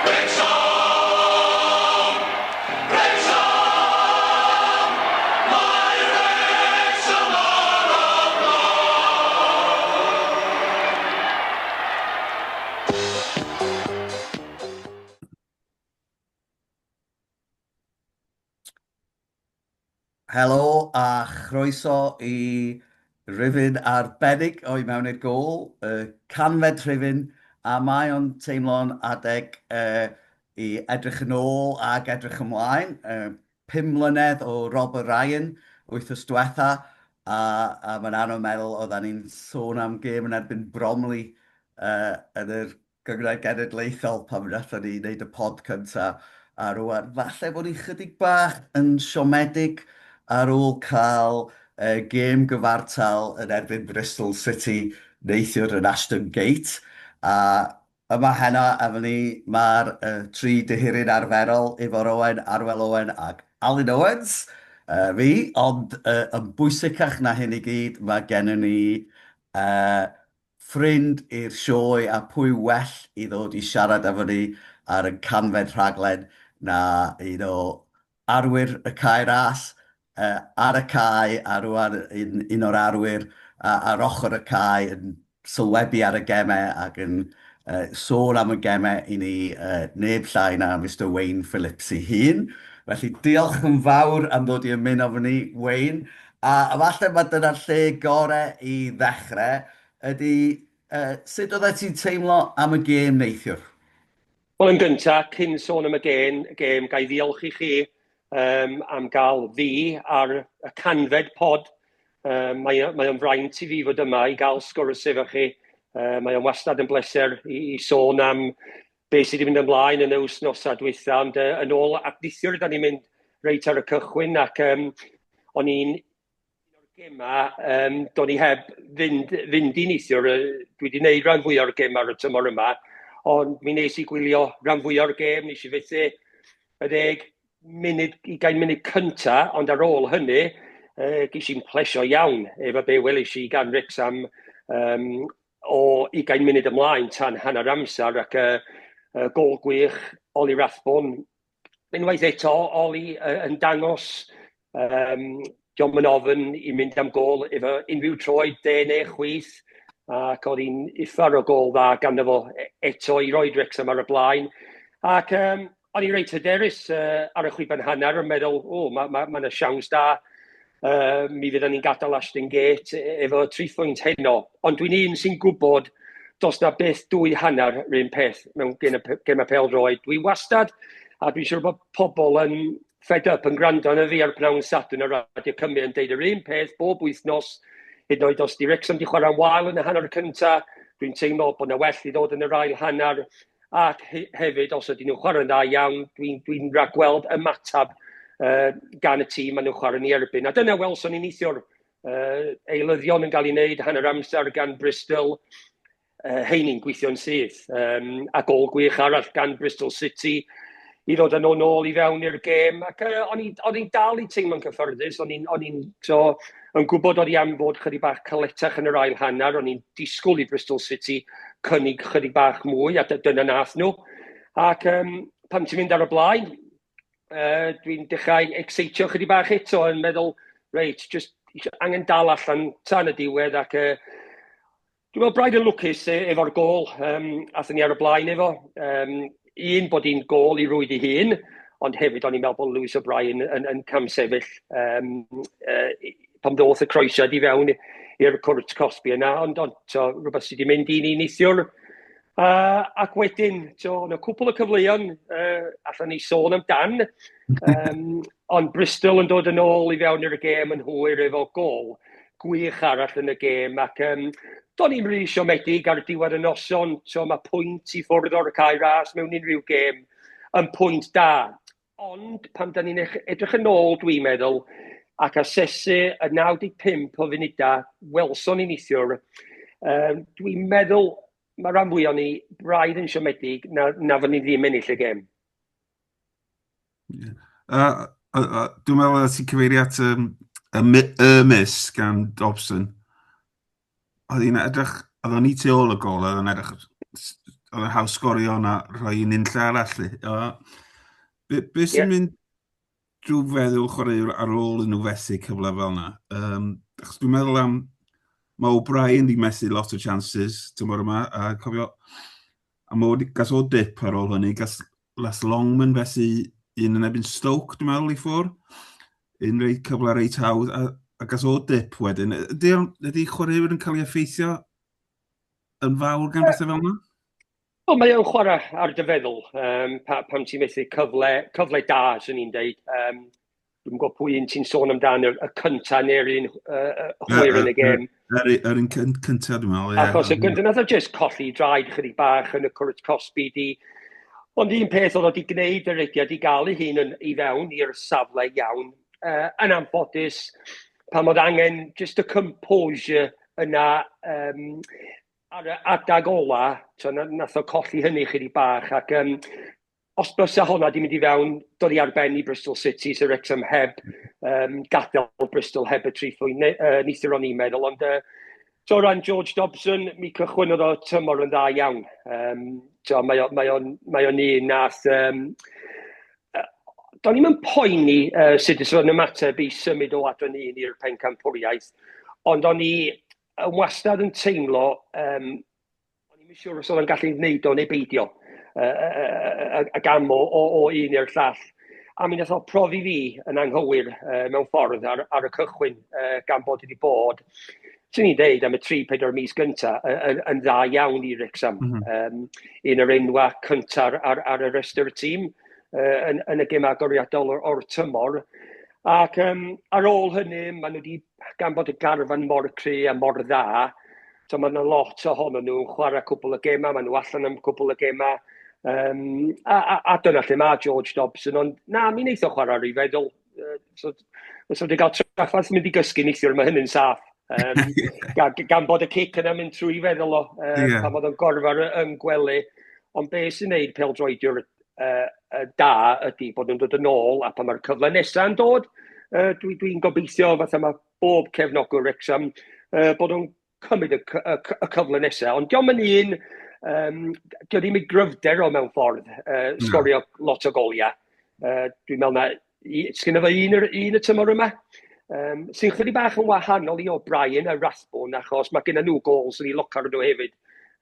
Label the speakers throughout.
Speaker 1: Wrecsam! Wrecsam! Mae Wrecsam ar y blaen!
Speaker 2: Helo a chroeso i rifyn arbennig o'i Mewn i'r Gôl, y canfed rhifyn, a mae o'n teimlo'n adeg uh, i edrych yn ôl ac edrych ymlaen. Uh, 5 mlynedd o Robert Ryan wythnos diwetha, a, a mae'n anodd meddwl oedden ni'n sôn am gêm yn erbyn Bromley uh, yn yr Gynghrair Genedlaethol pan wnaethon ni wneud y pod cynta, a rŵan falle bod ni chydig bach yn siomedig ar ôl cael uh, gêm gyfartal yn erbyn Bristol City neithiwr yn Ashton Gate. A yma heno efo ni mae'r uh, tri dihiryn arferol, Ifor Owen, Arwel Owen ac Alun Owens, uh, fi, ond uh, yn bwysicach na hyn i gyd, mae gennym ni uh, ffrind i'r sioe a pwy well i ddod i siarad efo ni ar y canfed rhaglen na un o arwyr y Cae Ras uh, ar y cae a rwan un, un o'r arwyr uh, ar ochr y cae yn sylwebu ar y gemau ac yn uh, sôn am y gemau i ni uh, neb llai na Mister Wayne Phillips ei hun. Felly diolch yn fawr am ddod i ymuno efo ni, Wayne. A falle mae dyna'r lle gorau i ddechrau ydy uh, sut oeddet ti'n teimlo am y gêm neithiwr?
Speaker 3: Wel, yn gyntaf, cyn sôn am y gêm, gêm ga i ddiolch i chi um, am gael fi ar y canfed pod. Um, mae, mae o'n fraint i fi fod yma i gael sgwrs efo chi. Um, mae o'n wastad yn bleser i, i sôn am beth sydd wedi mynd ymlaen yn y wythnosau dwytha, ond uh, yn ôl at neithiwr, da ni'n mynd reit ar y cychwyn, ac um, o'n i'n un o'r gemau, um, do'n i heb fynd, fynd i neithiwr, dwi wedi gwneud rhan fwy o'r gem ar y tymor yma, ond mi nes i gwylio rhan fwy o'r gêm, nes i fethu y ddeg munud, ugain munud cynta, ond ar ôl hynny, uh, ges i'n plesio iawn efo be welis i gan Wrexham um, o ugain munud ymlaen tan hanner amser ac uh, uh, gol gwych Ollie Rathbone. Unwaith eto, Ollie uh, yn dangos um, dio'm yn ofn i mynd am gôl efo unrhyw troed de neu chwith ac oedd hi'n uffar o gôl dda ganddo fo e, eto i roi Wrexham ar y blaen. Ac um, o'n i reit hyderus uh, ar y chwiban hanner yn meddwl, o, mae ma, ma, ma siawns da, uh, mi fyddan ni'n gadael Ashton Gate e, efo tri phwynt heno. Ond dwi'n un sy'n gwybod does na byth dwy hanner yr un peth mewn gemau pêl-droed. Dwi wastad, a dwi'n siŵr bod pobl yn fed up yn gwrando arno fi ar pnawn Sadwrn ar Radio Cymru yn deud yr un peth bob wythnos, hyd yn oed os di Wrexham di chwarae'n wael yn y hanner cynta, dwi'n teimlo bod na well i ddod yn yr ail hanner, ac hefyd os ydyn nhw'n chwarae'n dda iawn, dwi'n dwi rhagweld ymateb uh, gan y tîm maen nhw'n chwarae ni erbyn. A dyna welson ni neithiwr, uh, eilyddion yn cael ei wneud hanner amser gan Bristol, uh, heini'n gweithio'n syth, um, a gol gwych arall gan Bristol City i ddod â nhw nôl i fewn i'r gêm. Ac uh, o'n i'n dal i teimlo'n cyffyrddus, o'n i'n so, yn gwybod oedd i am fod chydig bach caletach yn yr ail hanner, o'n i'n disgwyl i Bristol City cynnig chydig bach mwy, a dyna nath nhw. Ac um, pan ti'n mynd ar y blaen, uh, dwi'n dechrau exeitio chydig bach eto yn meddwl, reit, just angen dal allan tan y diwedd ac uh, Dwi'n meddwl braidd yn lwcus e, efo'r gôl um, athyn ni ar y blaen efo. Um, un, bod hi'n gôl i rwyd ei hun, ond hefyd o'n i'n meddwl bod Lewis O'Brien yn, yn, yn camsefyll um, uh, pan ddoth y croesiad i fewn i'r cwrt cosbi yna, ond, ond to, rhywbeth sydd wedi mynd i ni neithiwr. Uh, ac wedyn, to, yna cwpl o cyfleon uh, allan ni sôn amdan, um, ond Bristol yn dod yn ôl i fewn i'r gêm yn hwyr efo gôl gwych arall yn y gêm ac um, do'n i'n rili siomedig ar diwedd y noson. So mae pwynt i ffwrdd o'r cae ras mewn unrhyw gêm yn pwynt da. Ond pan da ni'n edrych yn ôl, dwi'n meddwl, ac asesu y 95 o funudau welson ni neithiwr, um, dwi'n meddwl mae rhan fwyaf ni braidd yn siomedig na, na fod ni ddim ennill y gêm.
Speaker 4: Yeah. Uh, uh, uh, dwi'n meddwl oedd ti'n cyfeirio at um, y, y miss gan Dobson. Oedd hi'n edrych, oedd o'n i tu ôl y gol, oedd o'n edrych Oedd yn haws sgorio na rhoi un unlle arall. Li. Be, be sy'n yeah. mynd drwy feddwl chwaraewr ar ôl i nhw fethu cyfle fel yna? Um, achos dwi'n meddwl am... Mae O'Brien di methu lot o chances tymor yma, a cofio... A mae o, gas o dip ar ôl hynny, gas Les Longman felly un yn ebyn Stoke, dwi'n meddwl, i ffwr. Un reit cyfle reit hawdd, a, a gas o dip wedyn. Ydy, ydy chwaraewyr yn cael ei effeithio yn fawr gan bethau fel yna?
Speaker 3: Wel, mae o'n chwarae ar dy feddwl, um, pa, pam ti'n methu cyfle, cyfle da, swn i'n deud. Um, Dwi'n gwybod pwy un ti'n sôn amdan, y, y cynta neu'r un uh, hwyr yn y gêm.
Speaker 4: Yr, yr un cynta, dwi'n meddwl,
Speaker 3: ie. Achos y gynta nath o just colli draed chydig bach yn y cwrt cosbi di. Ond un peth oedd o wedi gwneud yr rediad i gael ei hun yn, i fewn i'r safle iawn. Uh, yn anffodus, pan oedd angen just y composure yna um, ar y adag ola, so, nath o colli hynny chydig bach ac um, os bysa honna di mynd i fewn, dod i ar ben i Bristol City, so Wrexham heb um, gadael Bristol heb y tri phwynt, uh, neithiwr o'n i'n meddwl, ond uh, so o ran George Dobson, mi cychwynnodd o tymor yn dda iawn. Um, so, mae o'n mae o, mae o un nath... Um, do'n i'm yn poeni uh, sut ys o'n ymateb i symud o adran un i'r pencampwriaeth, ond o'n i yn wastad yn teimlo um, O'n i'm yn siŵr os oedd o'n gallu gwneud o neu beidio, uh, y gam o, o, o un i'r llall. A mi nath o profi fi yn anghywir uh, mewn ffordd ar, ar y cychwyn, uh, gan bod wedi bod, sy'n ni'n deud, am y 3-4 mis gynta, yn, yn dda iawn i Wrexham. Mm -hmm. um, un o'r enwa cynta ar, ar, ar y restr y tîm uh, yn, yn y gêm agoriadol o'r, or tymor. Ac um, ar ôl hynny, maen nhw wedi, gan bod y garfan mor cry a mor dda, So mae yna lot ohonyn nhw yn chwarae cwpl o gemau, maen nhw allan am cwpl o gemau. Um, a, a, a dyna lle mae George Dobson, ond na, mi wneith o chwarae ar ei feddwl. So, os wedi cael trafferth mynd i gysgu neithiwr, mae hynny'n saff. Um, gan, gan bod y cic yna mynd trwy feddwl o, uh, yeah. pan bod o'n gorfod yn gwely. Ond be sy'n neud peldroediwr uh, da ydy bod nhw'n dod yn ôl, a pan mae'r cyfle nesaf yn dod, uh, dwi'n dwi, dwi gobeithio, fatha mae bob cefnogwr Wrexham, uh, bod nhw'n cymryd y, y, y cyfle nesaf. Ond diolch yn un, um, dio ddim ei gryfder o mewn ffordd, uh, sgorio lot o goliau. Uh, dwi'n meddwl na, sgynno fo un, un y tymor yma, um, sy'n chydig bach yn wahanol i O'Brien a Rathbone, achos mae gen nhw gols yn ei locar nhw hefyd.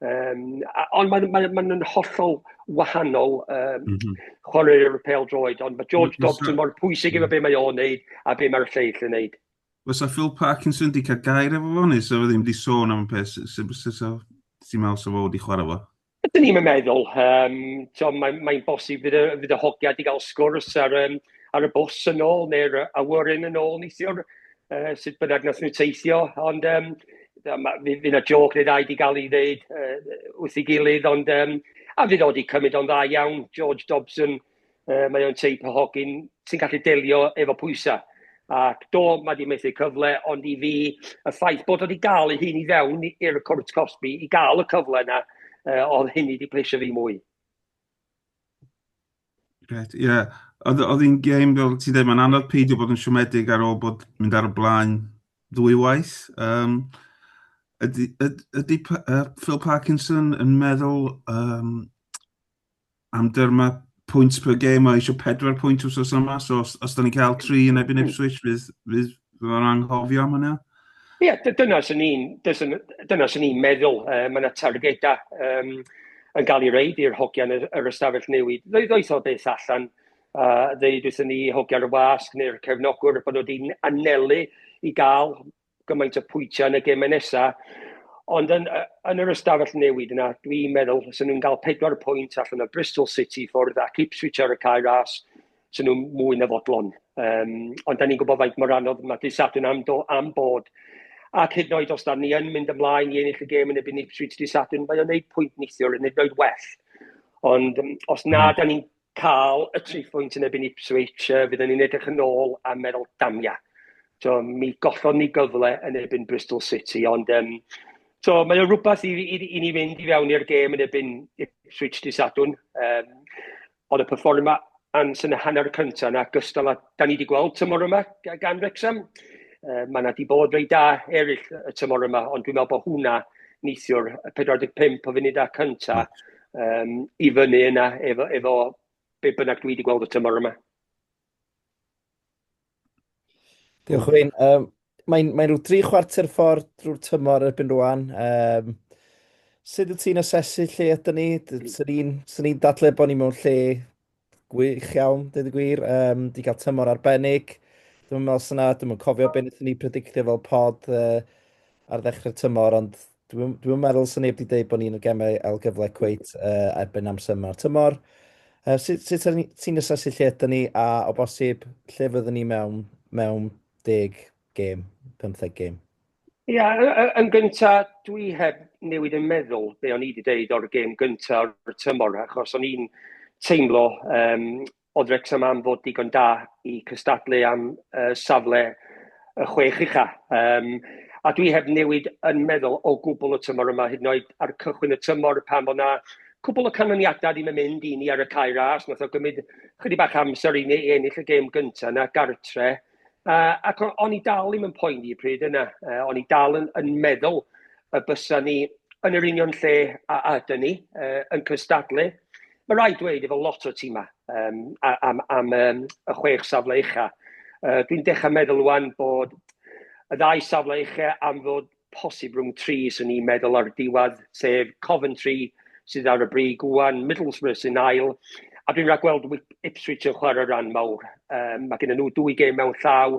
Speaker 3: Um, a, ond mae'n mae, mae, mae hollol wahanol um, mm -hmm. chwarae'r pêl droed, ond mae George Dobson mor pwysig efo be mae o'n neud a be mae'r lleill yn neud.
Speaker 4: Fysa Phil Parkinson di cael gair efo fo, neu sa fo ddim di sôn am y peth, sut ti'n meddwl sa fo wedi chwarae fo?
Speaker 3: Ydyn ni'n meddwl, um, mae'n mae bosib fydd y, fydd y hogia di gael sgwrs ar, um, ar y bws yn ôl, neu'r awyren yn ôl neithiwr, uh, sut bynnag nath nhw teithio, ond um, fydd yna joc neu ddau di gael ei ddeud uh, wrth ei gilydd, ond um, a fydd o wedi cymryd o'n dda iawn, George Dobson, Uh, mae o'n teip o hogyn sy'n gallu delio efo pwysau. Ac do, mae wedi methu cyfle, ond i fi, y ffaith bod wedi gael ei hun i fewn i'r cwrt cosbi, i gael y cyfle yna, uh, oedd hynny wedi plesio fi mwy.
Speaker 4: Gret, ie. Yeah. Oedd, oedd hi'n gêm, fel ti dweud, mae'n anodd peidio bod yn siomedig ar ôl bod mynd ar y blaen ddwy waith. Um, ydy, ydy, ydy uh, Phil Parkinson yn meddwl um, am dyrma pwynt per game, mae eisiau 4 pwynt wrth yma, so os, os da ni'n cael 3 yn ebyn hmm. Ipswich, fydd, fydd, fydd o'n anghofio am hynny.
Speaker 3: Ie, yeah, dyna sy'n ni'n dyna sy'n ni'n meddwl. Uh, mae yna targedau um, yn cael ei reid i'r hogiau yn yr ystafell newid. Ddoeth o beth allan, uh, ddeud wrthyn ni hogiau'r wasg neu'r cefnogwr bod nhw wedi anelu i gael gymaint o pwyntiau yn y gemau nesaf. Ond yn, yn yr ystafell newid yna, dwi'n meddwl, sy'n nhw'n cael 4 pwynt allan o Bristol City ffwrdd ac Ipswich ar y cae ras, sy'n nhw'n mwy na fodlon. Um, ond da ni'n gwybod faint mor anodd mae dydd Sadwrn am, do, am bod. Ac hyd yn oed os da ni yn mynd ymlaen i ennill y gêm yn erbyn Ipswich dydd Sadwrn, mae o'n neud pwynt neithiwr yn hyd yn oed well. Ond os na hmm. da ni'n cael y tri phwynt yn erbyn Ipswich, uh, fydden ni'n edrych yn ôl a meddwl damia. So, mi gollon ni gyfle yn erbyn Bristol City, ond um, so, mae o rhywbeth i, i, i ni fynd i fewn i'r gêm yn erbyn Ipswich di Sadwrn. Um, ond y performance yn y hanner cyntaf yna, gystal â da ni wedi gweld tymor yma gan Wrexham. Uh, mae yna wedi bod rei da eraill y tymor yma, ond dwi'n meddwl bod hwnna neithiwr, y 45 o funudau cyntaf, um, i fyny yna efo, efo be bynnag dwi wedi gweld y tymor yma.
Speaker 5: Diolch Wayne. Um, Mae'n mae rhyw dri chwarter ffordd drwy'r tymor erbyn rwan. Um, sut wyt ti'n asesu lle ydyn ni? Swn i'n ni dadle bod ni mewn lle gwych iawn, dweud y gwir. Um, di cael tymor arbennig. Dwi'n meddwl syna, dwi'n cofio beth wnaethon ni predictio fel pod uh, ar ddechrau'r tymor, ond Dwi'm dwi'm yn meddwl 'sa neb 'di deud bod ni'n y gemau ail gyfle cweit uh, erbyn amser yma'r tymor. Uh, sut sut ti'n asesu lle ydyn ni a o bosib lle fyddwn ni mewn, mewn 10 gêm, 15 gêm?
Speaker 3: Ia, yeah, yn gyntaf, dwi heb newid yn meddwl be o'n i wedi deud o'r gêm gyntaf o'r tymor, achos o'n i'n teimlo um, Oedd Wrecsam am fod digon da i cystadlu am uh, safle y chwech ucha. Um, a dwi heb newid yn meddwl o gwbl y tymor yma, hyd yn oed ar cychwyn y tymor pan bod na cwbl o canlyniadau ddim yn mynd i ni ar y cae ras. Nath o gymryd chydig bach amser i ni i ennill y gêm gyntaf na gartre. Uh, ac o'n i dal ddim yn poeni y pryd yna. Uh, o'n i dal yn, yn meddwl y bysa ni yn yr union lle a, a ydyn ni, uh, yn cystadlu. Mae rhaid dweud efo lot o tîmau um, am, am um, y chwech safle ucha. Uh, Dwi'n dechrau meddwl rwan bod y ddau safle ucha am fod posib rhwng tri sy'n ni'n meddwl ar y diwedd, sef Coventry sydd ar y brig ŵan, Middlesbrough sy'n ail, a dwi'n rhagweld Ipswich yn chwarae rhan mawr. Um, mae gen nhw dwy gêm mewn llaw,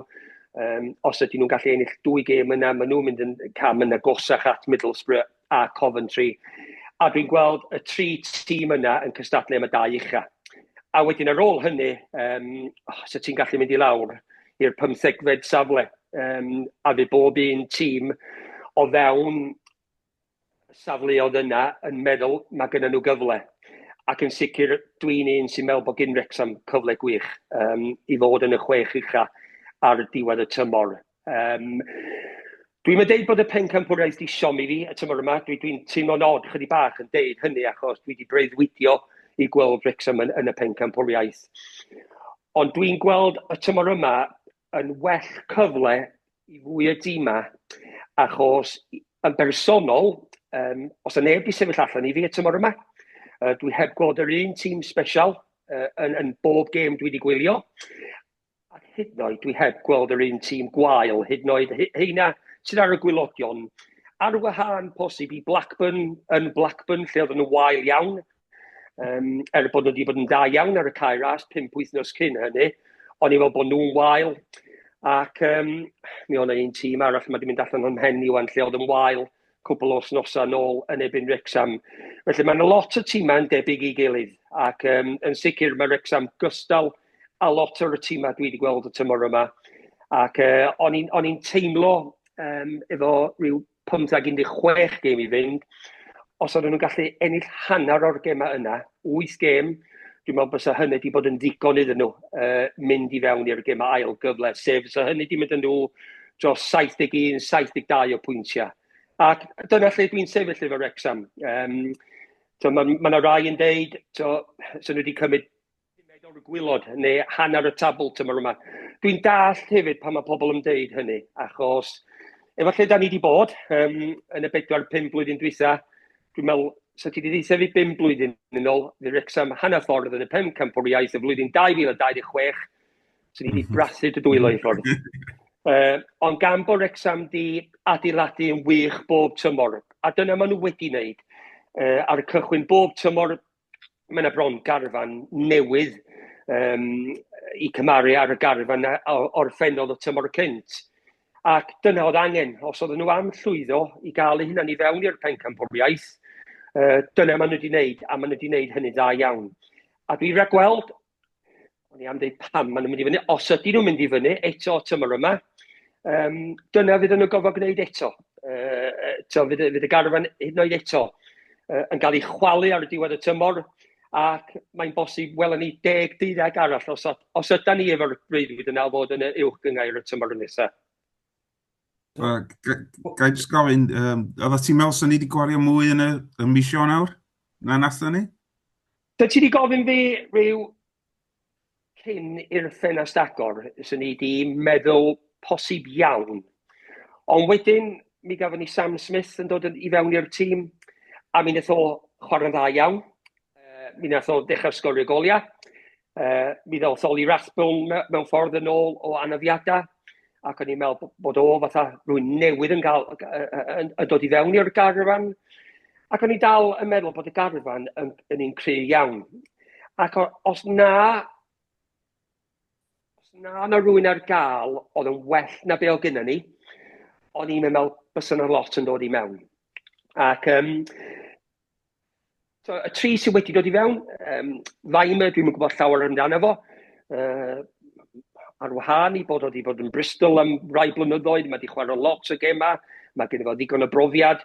Speaker 3: um, os ydyn nhw'n gallu ennill dwy gêm yna, maen nhw'n mynd yn cam yn agosach at Middlesbrough a Coventry. A dwi'n gweld y tri tîm yna yn cystadlu am y dau ucha. A wedyn ar ôl hynny, um, oh, so ti'n gallu mynd i lawr i'r pymthegfed safle, um, a fydd bob un tîm o fewn y safleoedd yna yn meddwl mae gyda nhw gyfle. Ac yn sicr, dwi'n un sy'n meddwl bod gyn Wrexham cyfle gwych um, i fod yn y chwech ucha ar diwedd y tymor. Um, Dwi'n mynd deud bod y pencampwriaeth di siomi fi y tymor yma. Dwi'n dwi, teimlo'n od chydig bach yn deud hynny achos dwi wedi breuddwydio i gweld Wrexham yn, yn y pencampwriaeth. Ond dwi'n gweld y tymor yma yn well cyfle i fwy o dîmau, achos yn bersonol, um, os yna neb wedi sefyll allan i fi y tymor yma, uh, dwi heb gweld yr un tîm special uh, yn, yn bob gêm dwi wedi gwylio, ac hyd yn oed dwi heb gweld yr un tîm gwael, hyd yn oed heina sydd ar y gwylodion, ar wahân posib i Blackburn yn Blackburn, lle oedden nhw wael iawn, Um, er bod nhw wedi bod yn dda iawn ar y cae ras pump wythnos cyn hynny, o'n i'n meddwl bod nhw'n wael. Ac um, mi o'n un tîm arall mae wedi mynd allan o'n mhen i wan lle oedd yn wael cwbl o wythnosau nôl yn ebyn Wrexham. Felly mae'n lot o tîmau yn debyg i gilydd ac um, yn sicr mae Wrexham gystal a lot o'r tîmau dwi wedi gweld y tymor yma. Ac uh, o'n i'n teimlo um, efo rhyw 15 16 gêm i fynd, os oedden nhw'n gallu ennill hanner o'r gemau yna, 8 gêm, dwi'n meddwl bysa hynny wedi bod yn ddigon iddyn nhw uh, mynd i fewn i'r gemau ail gyfle, sef fysa hynny wedi mynd yn nhw dros 71, 72 o pwyntiau. Ac dyna lle dwi'n sefyll efo Wrexham. Um, so mae ma, ma rai yn deud, so, so nhw wedi cymryd pumed o'r gwylod neu hanner y tabl tymor yma. Dwi'n dallt hefyd pan mae pobl yn deud hynny, achos efo lle da ni wedi bod um, yn y 4-5 blwyddyn dwytha, dwi'n meddwl, so ti wedi deud fi 5 blwyddyn yn ôl, fi Wrexham hanner ffordd yn y pencampwriaeth y flwyddyn 2026, so ni wedi brathu dy dwylo i ffwrdd. Uh, ond gan bod Wrexham di adeiladu yn wych bob tymor, a dyna maen nhw wedi wneud, uh, ar y cychwyn bob tymor, mae yna bron garfan newydd um, i cymaru ar y garfan orffennodd y tymor cynt. Ac dyna oedd angen, os oedden nhw am llwyddo i gael eu hunain i fewn i'r pencampwriaeth, uh, dyna maen nhw wedi wneud, a maen nhw wedi wneud hynny dda iawn. A dwi rhagweld O'n i am dweud pam maen nhw'n mynd i fyny. Os ydyn nhw'n mynd i fyny eto tymor yma, um, dyna fydd nhw'n gofod gwneud eto. Uh, eto fydd, fydd y garfan hyd yn oed eto uh, yn cael ei chwalu ar y diwedd y tymor, ac mae'n bosib welwn ni deg deuddeg arall os, os ydan ni efo'r breuddwyd yna o fod yn y uwch gyngair y tymor nesaf.
Speaker 4: Ga i jyst gofyn, um, oeddet ti'n meddwl sy'n ni wedi gwario mwy yn y, y mis Ionawr na nathon ni?
Speaker 3: So ti wedi gofyn fi rhyw cyn i'r ffenast agor, sy'n ni wedi meddwl posib iawn. Ond wedyn, mi gafon ni Sam Smith yn dod i fewn i'r tîm, a mi wnaeth o chwarae'n dda iawn. Mi nath o ddechrau sgorio goliau. Mi ddoth Ollie Rathbone mewn ffordd yn ôl o anafiadau, ac o'n i'n meddwl bod o fatha rhywun newydd yn cael, yn, yn dod i fewn i'r garfan. Ac o'n i dal yn meddwl bod y garfan yn, yn un cry iawn. Ac os na, os na na rhywun ar gael oedd yn well na be oedd gynna ni, o'n i'n meddwl bysa yna lot yn dod i mewn. Ac um, So, y tri sydd wedi dod i fewn, um, Weimer, dwi'n gwybod llawer amdano fo. Ar wahân i bod wedi bod yn Bristol am rai blynyddoedd, mae wedi chwarae lot o gemau, mae gen fo ddigon o brofiad.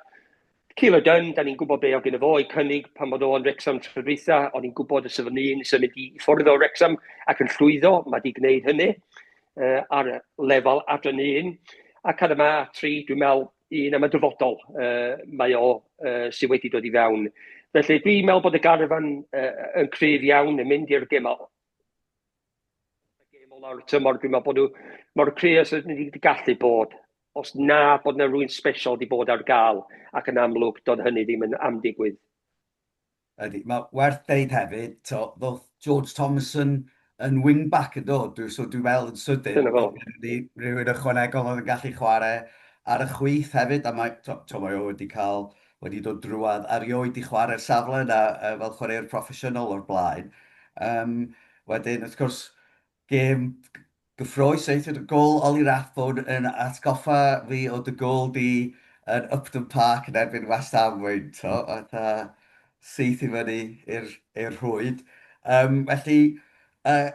Speaker 3: Keillor Dunn, da ni'n gwybod be o gen fo i cynnig pan bod o'n Wrexham tro dwytha, o'n i'n gwybod y sef yn un symud i ffwrdd o Wrexham ac yn llwyddo, mae wedi gwneud hynny ar lefel adran 1. Ac ar yma tri, dwi'n meddwl, un am y dyfodol uh, mae o uh, sydd wedi dod i fewn. Felly dwi'n meddwl bod y garfan uh, yn cryf iawn yn mynd i'r gêm gêm ola'r tymor, dwi'n meddwl bod nhw mor cryf as ydyn ni wedi gallu bod. Os na bod yna rhywun special wedi bod ar gael, ac yn amlwg doedd hynny ddim yn am digwydd.
Speaker 2: Ydy. Mae werth deud hefyd, to, ddoth George Thomason yn wing-back yn dod, dwi, so dwi'n meddwl yn sydyn,
Speaker 3: Dyna fo.
Speaker 2: ni rhywun ychwanegol oedd yn gallu chwarae ar y chwith hefyd, a mae, to, to, mae o wedi cael, wedi dod drwadd, a rioed di chwarae'r safle yna fel chwaraewr proffesiynol o'r blaen. Um, wedyn, wrth gwrs, Gêm gyffrous, eitha. Gôl Ollie Rathbone yn atgoffa fi o dy gôl di yn Upton Park yn erbyn West Ham, Wayne, to, fatha syth i fyny i'r rhwyd. Um, felly, uh,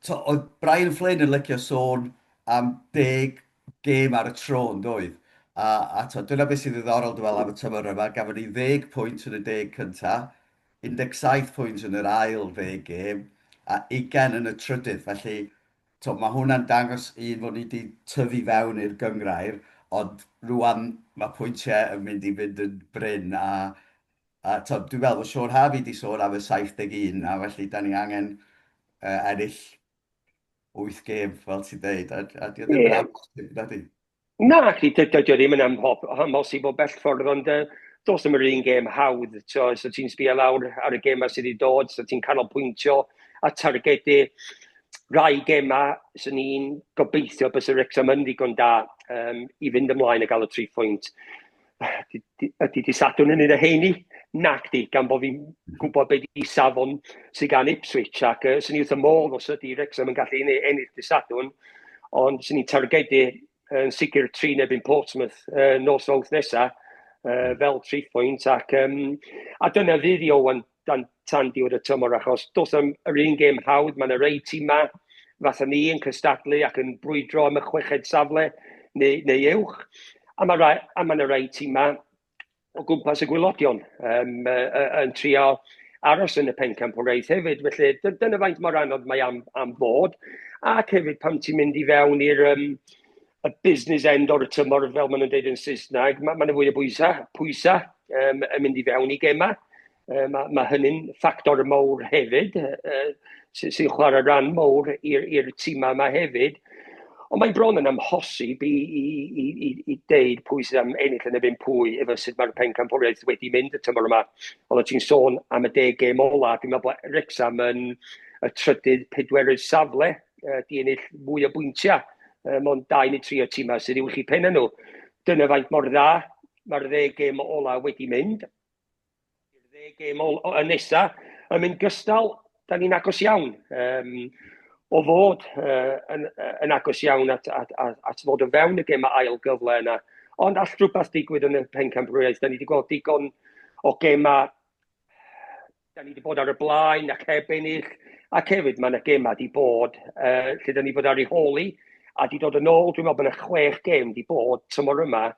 Speaker 2: to, oedd Brian Flynn yn licio sôn am deg gêm ar y tro yn doedd? A, a to, dyna beth sy'n ddiddorol dwi'n meddwl am y tymor yma. Gafon ni ddeg pwynt yn y deg cyntaf, 17 pwynt yn yr ail ddeg gêm a 20 yn y trydydd. Felly, to, mae hwnna'n dangos un fod ni wedi tyfu fewn i'r gynghrair, ond rwan mae pwyntiau yn mynd i fynd yn brin a, a to, dwi'n meddwl bod Shaun Harvey wedi sôn am y 71 a felly da ni angen ennill 8 gêm, fel ti'n deud, a, a di o ddim yn yeah. amhosib, na di?
Speaker 3: Na, ac dydy o ddim yn amhosib o bell ffordd, ond does ddim yr un gêm hawdd, so, so ti'n sbio lawr ar y gemau sydd wedi dod, so ti'n canolbwyntio a targedu rai gemau sy'n ni'n gobeithio bys y Wrexham yn ddigon da um, i fynd ymlaen a gael y tri phwynt. Ydy di Sadwrn yn un o heini? Nac di, gan bod fi'n gwybod beth di safon sydd gan Ipswich ac uh, sy'n ni wrth y modd os ydy Wrexham yn gallu ennill di Sadwrn, ond sy'n ni'n targedu yn sicr tri yn erbyn Portsmouth uh, nos Fawrth nesa uh, fel tri phwynt ac um, a dyna fydd i Owen dan, tan diwedd y tymor achos does am yr un gêm hawdd, mae yna rei tîmau fatha ni yn cystadlu ac yn brwydro am y chweched safle neu, neu uwch a mae, rai, a mae yna rei tîmau o gwmpas y gwylodion um, yn trio aros yn y pencampwriaeth hefyd. Felly dyna faint mor anodd mae am, am fod. Ac hefyd pan ti'n mynd i fewn i'r um, y business end o'r tymor, fel maen nhw'n dweud yn Saesneg, mae ma yna fwy o bwysau, pwysau um, yn mynd i fewn i gemau. Uh, mae, ma hynny'n ffactor mawr hefyd, uh, sy'n sy chwarae rhan mawr i'r tîmau yma hefyd. Ond mae'n bron yn amhosib i, i, i, i, i deud pwy sydd am ennill yn erbyn pwy efo sut mae'r pencampwriaeth wedi mynd y tymor yma. Ond ti'n sôn am y deg gêm ola, dwi'n meddwl bod Wrexham yn y trydydd pedwerydd safle uh, di ennill mwy o bwyntiau. Um, ond dau neu tri o tîmau sydd uwch i pen nhw. Dyna faint mor dda mae'r ddeg gêm ola wedi mynd. I'r ddeg gêm y nesa yn mynd gystal, da ni'n agos iawn um, o fod uh, yn, yn agos iawn at, at, at, at fod o fewn y gêm ail gyfle yna. Ond all rhywbeth digwydd yn y pencampwriaeth, da ni wedi gweld digon o gemau da ni wedi bod ar y blaen ac heb ennill, ac hefyd mae yna gemau wedi bod uh, lle da ni bod ar ei holi a wedi dod yn ôl, dwi'n meddwl bod yna chwech gêm wedi bod tymor yma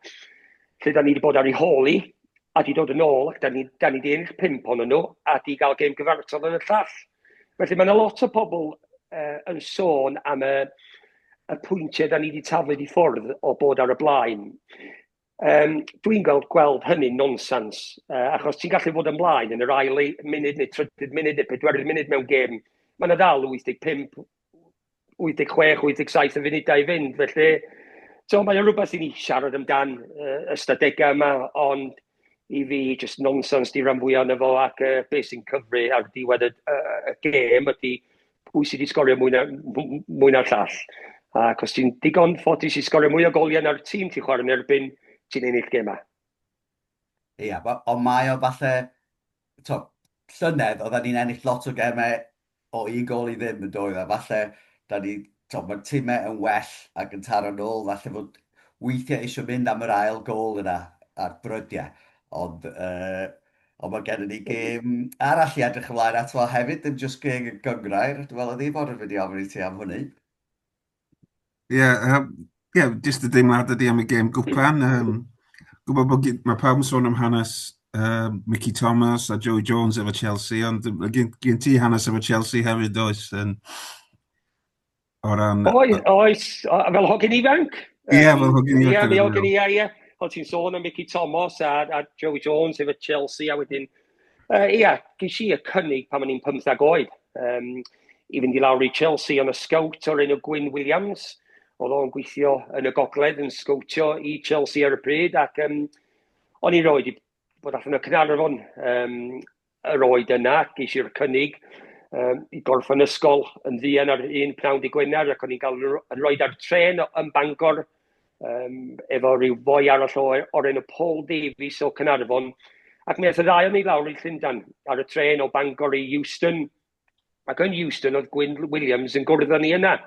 Speaker 3: lle da ni wedi bod ar ei holi a 'di dod yn ôl ac 'da ni, da ni 'di ennill pump ohonyn nhw a 'di gael gêm gyfartal yn y llall. Felly mae yna lot o pobl uh, yn sôn am y, y pwyntiau da ni wedi taflu i ffwrdd o bod ar y blaen. Um, dwi'n gweld, gweld hynny'n nonsens, uh, achos ti'n gallu fod ymlaen yn yr ail munud neu trydydd munud neu pedwerydd munud mewn gêm. Mae yna ddal 85, 86, 87 o funudau i fynd, felly so, mae o rhywbeth i ni siarad amdan uh, ystadegau yma, ond I fi, just nonsense di rhan fwyaf yna fo, ac beth sy'n cyfri ar diwedd y, y, y gêm ydy pwy sydd wedi sgorio mwy, na, mwy na'r llall. Ac os ti'n digon ffodus i sgorio mwy o goliau na'r tîm ti'n chwarae yn erbyn, ti'n ennill gêmau.
Speaker 2: Ia, ond mae o falle, to, llynedd, oedden ni'n ennill lot o gemau o un gôl i ddim yn doedd, a falle da ni, to, mae'r timau yn well ac yn taro nôl, falle fod weithiau eisiau mynd am yr ail gôl yna ar brydiau, ond, uh, ond mae gennym ni gêm arall i edrych ymlaen ato hefyd, ddim jyst gêm y gynghrair, dwi'n meddwl oedd Ifor yn mynd i ofyn i ti am hynny.
Speaker 4: Ie, yeah, yeah, jyst y deimlad ydy am y gêm gwpan. Gwybod bod mae pawb yn sôn am hanes Mickey Thomas a Joey Jones efo Chelsea, ond gen, gen ti hanes efo Chelsea hefyd, oes? Yn, o ran...
Speaker 3: Oes, oes, fel hogyn ifanc.
Speaker 4: Ie, yeah, fel hogyn ifanc.
Speaker 3: Ie, fel hogyn ifanc, ie. Ond ti'n sôn am Mickey Thomas a, a Joey Jones efo Chelsea, a wedyn Ia, ges i y cynnig pan o'n i'n 15 oed um, i fynd i lawr i Chelsea, ond y scout o'r enw Gwyn Williams, oedd o'n gweithio yn y gogledd yn scoutio i Chelsea ar y pryd, ac um, o'n i roed i bod allan o Caernarfon um, yr oed yna, ges i'r cynnig um, i gorffen ysgol yn ddian ar un pnawn di Gwener, ac o'n i'n cael yn rhoi ar tren yn Bangor um, efo rhyw foi arall o, o'r enw Paul Davies o Caernarfon, ac mi aeth y ddau o'n i lawr i Llundain ar y tren o Bangor i Euston, ac yn Euston oedd Gwyn Williams yn gwrdd â ni yna.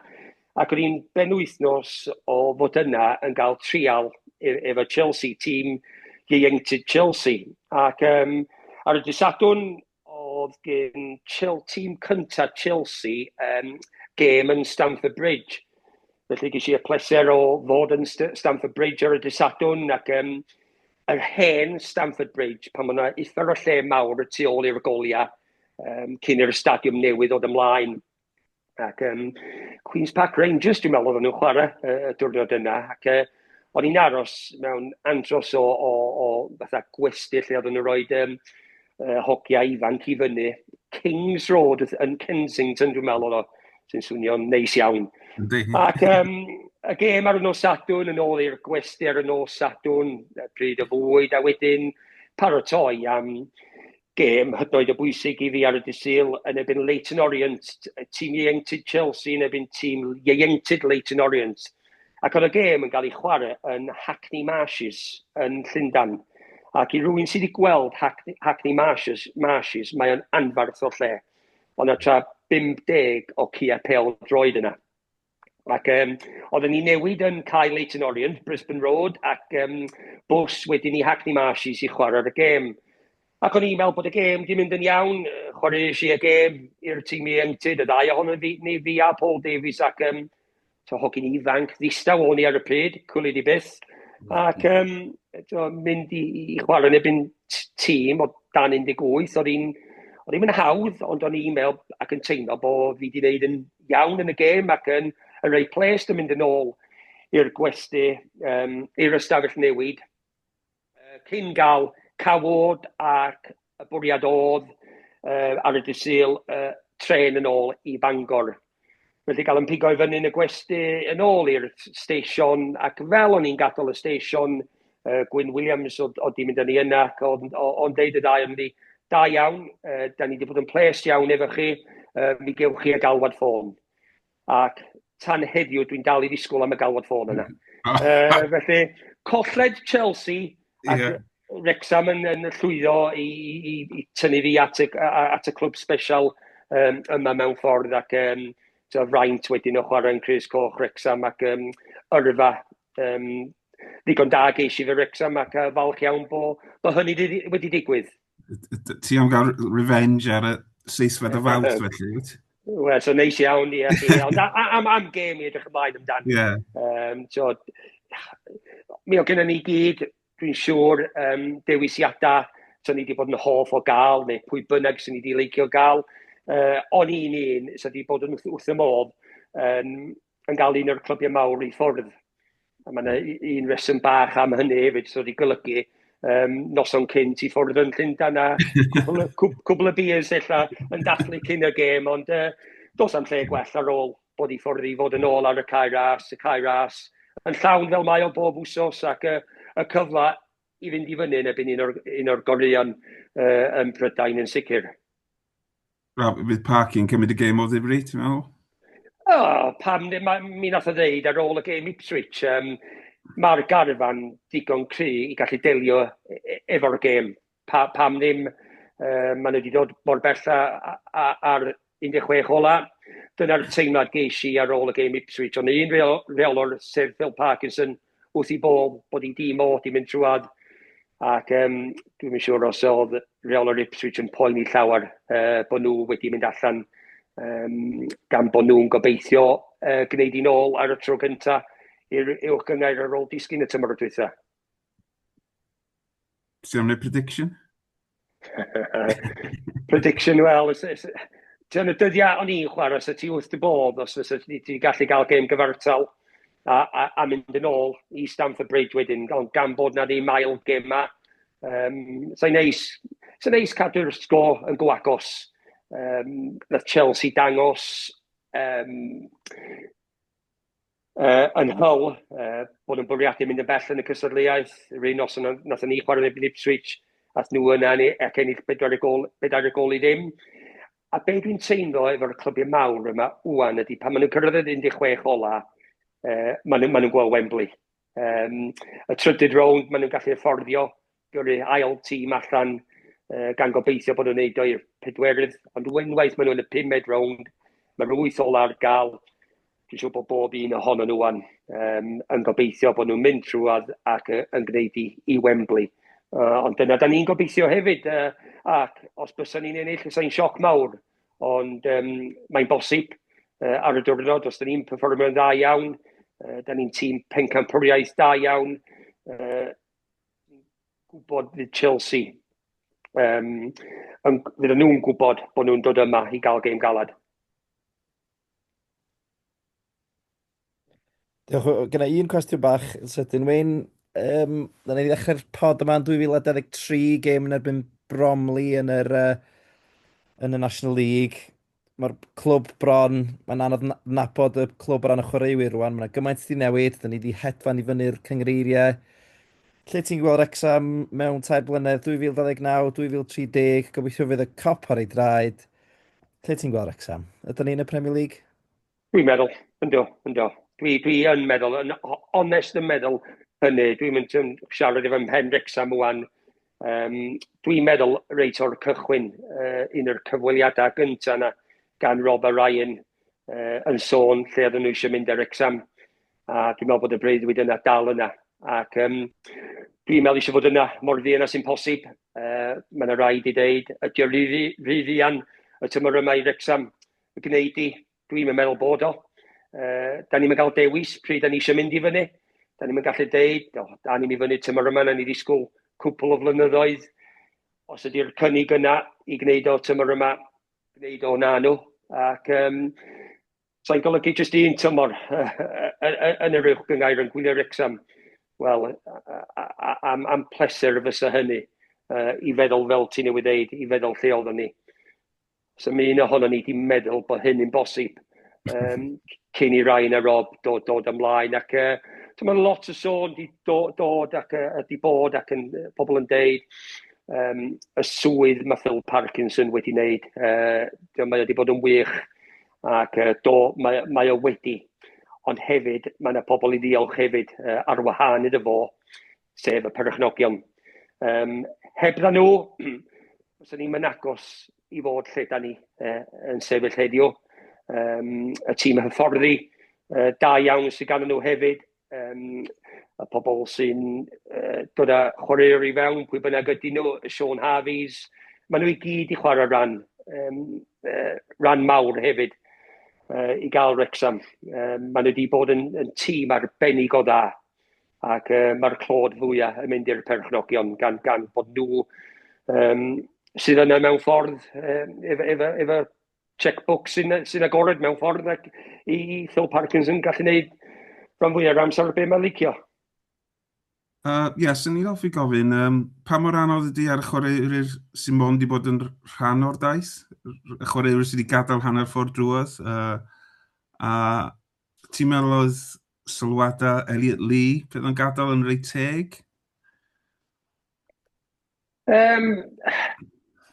Speaker 3: Ac o'n i'n benwythnos o fod yna yn cael trial e, efo Chelsea, tîm ieuenctid Chelsea. Ac um, ar y dydd Sadwrn, oedd gen Chel tîm cynta Chelsea um, gêm yn Stamford Bridge. Felly ges i y pleser o fod yn St Stamford Bridge ar y dydd Sadwrn ac um, yr hen Stamford Bridge, pan mae yna uffar o lle mawr y tu ôl i'r goliau um, cyn i'r stadiwm newydd ddod ymlaen. Ac um, Queen's Park Rangers, dwi'n meddwl, oedden nhw'n chwarae y diwrnod yna. Ac o'n i'n aros mewn andros o, o, o fatha gwesty lle oedden nhw'n rhoi um, hogiau ifanc i fyny. Kings Road yn Kensington, dwi'n meddwl oedd o, sy'n swnio'n neis iawn. Ac um, y gêm ar y nos Sadwrn, yn ôl i'r gwesty ar y nos Sadwrn, pryd o fwyd, a wedyn paratoi am gêm hyd yn oed o bwysig i fi ar y dydd Sul yn erbyn Leyton Orient, tîm ieuenctid Chelsea yn erbyn tîm ieuenctid Leyton Orient. Ac oedd y gêm yn cael ei chwarae yn Hackney Marshes yn Llundain. Ac i rywun sydd wedi gweld Hackney, Hackney Marshes, Marshes, mae o'n anfarth o lle. Ond na tra 50 o cia pêl droed yna. Ac um, oedden ni newid yn cae Leyton Orient, Brisbane Road, ac um, bws wedyn i Hackney Marshes i chwarae'r y gêm. Ac o'n i'n meddwl bod y gêm di mynd yn iawn, chwaraeais i y gêm i'r tîm ieuenctid, y ddau ohono fi, ni fi a Paul Davies, ac um, to hogyn ifanc, ddistaw o'n i ar y pryd, cwlyd i byth. Ac um, to, mynd i, i chwarae yn erbyn tîm o dan 18, oedd hi'n oedd hi'n hawdd, ond o'n i'n meddwl ac yn teimlo bod fi wedi gwneud yn iawn yn y gêm ac yn, yn reit pleased yn mynd yn ôl i'r gwesty, um, i'r ystafell newid, uh, cyn gael cawod ac y bwriad oedd uh, ar y dydd Sul, uh, tren yn ôl i Bangor. Felly gael yn pigo i fyny yn y gwesty yn ôl i'r stesion ac fel o'n i'n gadael y stesion, uh, Gwyn Williams oedd, oedd di mynd â ni yna ac oedd o'n deud y ddau o'n ni, da iawn, uh, da ni wedi bod yn ples iawn efo chi, uh, mi gewch chi y galwad ffôn. Ac tan heddiw dwi'n dal i ddisgwyl am y galwad ffôn yna. uh, felly, colled Chelsea ac yeah. Wrexham yn, yn llwyddo i, i, i tynnu fi at y, at y clwb special um, yma mewn ffordd ac um, fraint wedyn o chwarae yn Crys Coch Wrexham ac um, yrfa um, ddigon da geis i fy Wrexham ac uh, falch iawn bod bo hynny wedi digwydd.
Speaker 4: Ti am gael revenge ar y seisfed o Fawrth felly, wyt?
Speaker 3: Wel, so neis iawn, ie. Yeah, Ond am, am gêm i edrych ymlaen amdan.
Speaker 4: Yeah.
Speaker 3: Um, so, mi o gennym ni gyd, dwi'n siŵr, um, dewisiadau sy'n ni wedi bod yn hoff o gael, neu pwy bynnag sy'n ni wedi leicio gael. Uh, o'n i'n un sydd wedi bod yn wrth, wrth y modd um, yn gael un o'r clybiau mawr i ffwrdd. A mae yna un reswm bach am hynny hefyd, so wedi golygu um, noson cynt i ffwrdd yn Llundain a cwbl, cwbl o beers ella yn dathlu cyn y gêm, ond uh, dos am lle gwell ar ôl bod i ffwrdd i fod yn ôl ar y cae ras, y cae ras, yn llawn fel mae o bob wsos ac uh, y cyfle i fynd i fyny yn erbyn un o'r, un o'r goreuon uh, ym Mhrydain yn sicr.
Speaker 4: Ra, fydd Parky yn cymryd y gêm o ddifri, ti'n meddwl?
Speaker 3: O, oh, pam, ma, mi nath o ddeud ar ôl y gêm Ipswich, um, mae'r garfan digon cry i gallu delio e, e, efo'r gêm. Pa, pam ddim? Uh, maen nhw wedi dod mor bell ar 16 ola. Dyna'r teimlad geis i ar ôl y gêm Ipswich. Ond un reolwr, sef Phil Parkinson, wrth i bob bod i dîm o di mynd trwad. Ac um, dwi'n yn siŵr os oedd reolwr Ipswich yn poeni llawer uh, bod nhw wedi mynd allan um, gan bod nhw'n gobeithio uh, gwneud i'n ôl ar y tro gyntaf i'r uwch gynghrair ar ôl disgyn y tymor y dwytha.
Speaker 4: Ti'n am wneud prediction?
Speaker 3: Prediction, wel, yn y dyddiau o'n i'n chwarae, so ti wrth dy bodd os fysa ti, ti gallu gael gêm gyfartal a, a, a mynd yn ôl i Stamford Bridge wedyn, ond gan bod na ddim ail gêm ma, um, sa'n neis, sa'n neis cadw'r sgôr yn go agos. Um, nath Chelsea dangos um, uh, yn Hull, uh, bod yn bwriadu mynd yn bell yn y cystadleuaeth. Yr un noson nath ni chwarae yn erbyn Ipswich, ath nhw yna ni, ac ennill 4 gol, 4 gol i ddim. A be dwi'n teimlo efo'r clybiau mawr yma wwan ydy, pan maen nhw'n cyrraedd y 16 ola, uh, maen nhw'n ma nhw gweld Wembley. Um, y trydydd rownd, maen nhw'n gallu afforddio gyrru ail tîm allan, uh, gan gobeithio bod nhw'n neud o i'r pedwerydd, ond unwaith maen nhw'n y pumed rownd, mae'r wyth ola ar gael. Dwi'n siŵr bod bob un ohonyn nhw wan um, yn gobeithio bod nhw'n mynd trwad ac uh, yn gwneud i, i Wembley. Uh, ond dyna da ni'n gobeithio hefyd, uh, ac os byswn ni'n ennill, fysa'n sioc mawr, ond um, mae'n bosib uh, ar y diwrnod, os da ni'n perfformio'n dda iawn, uh, da ni'n tîm pencampwriaeth da iawn, uh, gwybod fydd Chelsea, um, yn, fydden nhw'n gwybod bod nhw'n dod yma i gael gêm galad.
Speaker 5: Diolch. Gyda un cwestiwn bach sydyn, Wayne. Um, na ni ddechrau'r pod yma yn 2023, gêm yn erbyn Bromley yn yr, uh, yn y National League. Mae'r clwb bron, mae'n anodd nabod y clwb o ran y chwaraewyr rwan. Mae'n gymaint wedi newid, da ni wedi hedfan i fyny'r cyngreiriau. Lle ti'n gweld Wrexham mewn tair blynedd, 2029, 2030, gobeithio fydd y cop ar ei draed. Lle ti'n gweld Wrexham? Ydyn ni yn y Premier League?
Speaker 3: Dwi'n meddwl, ynddo, ynddo. Dwi, dwi yn meddwl, yn onest yn meddwl hynny. Dwi'n mynd yn siarad efo mhen Wrexham wan. Um, dwi'n meddwl reit o'r cychwyn, uh, un o'r cyfweliadau gyntaf yna gan Rob a Ryan uh, yn sôn lle oedden nhw eisiau mynd ar Wrexham. A dwi'n meddwl bod y breuddwyd yna dal yna. Ac um, dwi'n meddwl eisiau fod yna mor fuan â sy'n posib. Uh, mae yna rhaid i ddeud, ydy o rhy, rhy fuan y tymor yma i Wrexham gwneud i. Dwi'n meddwl bod o. Uh, da ni'n cael dewis pryd da ni eisiau mynd i fyny. Da ni'n gallu deud, o, da ni'n mynd i fyny tymor yma, na ni ddisgwyl cwpl o flynyddoedd. Os ydy'r cynnig yna i gwneud o tymor yma, gwneud o na nhw. Ac um, Sa'n golygu jyst un tymor yn yr uwch gynghrair yn gwylio Wrecsam. Wel, am, am pleser fysa hynny uh, i feddwl fel ti newydd ddeud, i feddwl lle oeddwn ni. So mi un ohono ni di meddwl bod hyn yn bosib um, cyn i Ryan a Rob dod, dod ymlaen. Ac uh, so mae lot o sôn di dod, dod ac uh, di bod ac yn, pobl yn deud um, y swydd mae Phil Parkinson wedi wneud. Uh, mae wedi bod yn wych Ac uh, do, mae, mae o wedi. Ond hefyd, mae yna pobl i ddiolch hefyd uh, ar wahân iddo fo, sef y perchnogion. Um, heb dda nhw, fyswn ni'n agos i fod lle da ni uh, yn sefyll heddiw. Um, y tîm hyfforddi, uh, da iawn sydd gan nhw hefyd, um, y pobl sy'n uh, dod â chwaraewyr i fewn, pwy bynnag ydyn nhw, y Sean Harveys, maen nhw i gyd i chwarae rhan, um, uh, rhan mawr hefyd uh, i gael Wrexham. Um, maen nhw wedi bod yn, yn tîm arbennig o dda ac uh, mae'r clod fwyaf yn mynd i'r perchnogion gan, gan bod nhw um, sydd yna mewn ffordd um, efo, efo, efo checkbook sy'n sy agored mewn ffordd ac i Phil Parkinson gallu gwneud rhan fwyaf o'r amser be mae'n licio.
Speaker 4: Yy, ie, swn i'n hoffi gofyn, um, pa mor anodd ydy ar y chwaraewyr sy'n mond wedi bod yn rhan o'r daith? Y chwaraewyr sydd wedi gadael hanner ffordd drwodd? Uh, a ti'n meddwl oedd sylwadau Elliot Lee pryd o'n gadael yn reit teg?
Speaker 3: Um,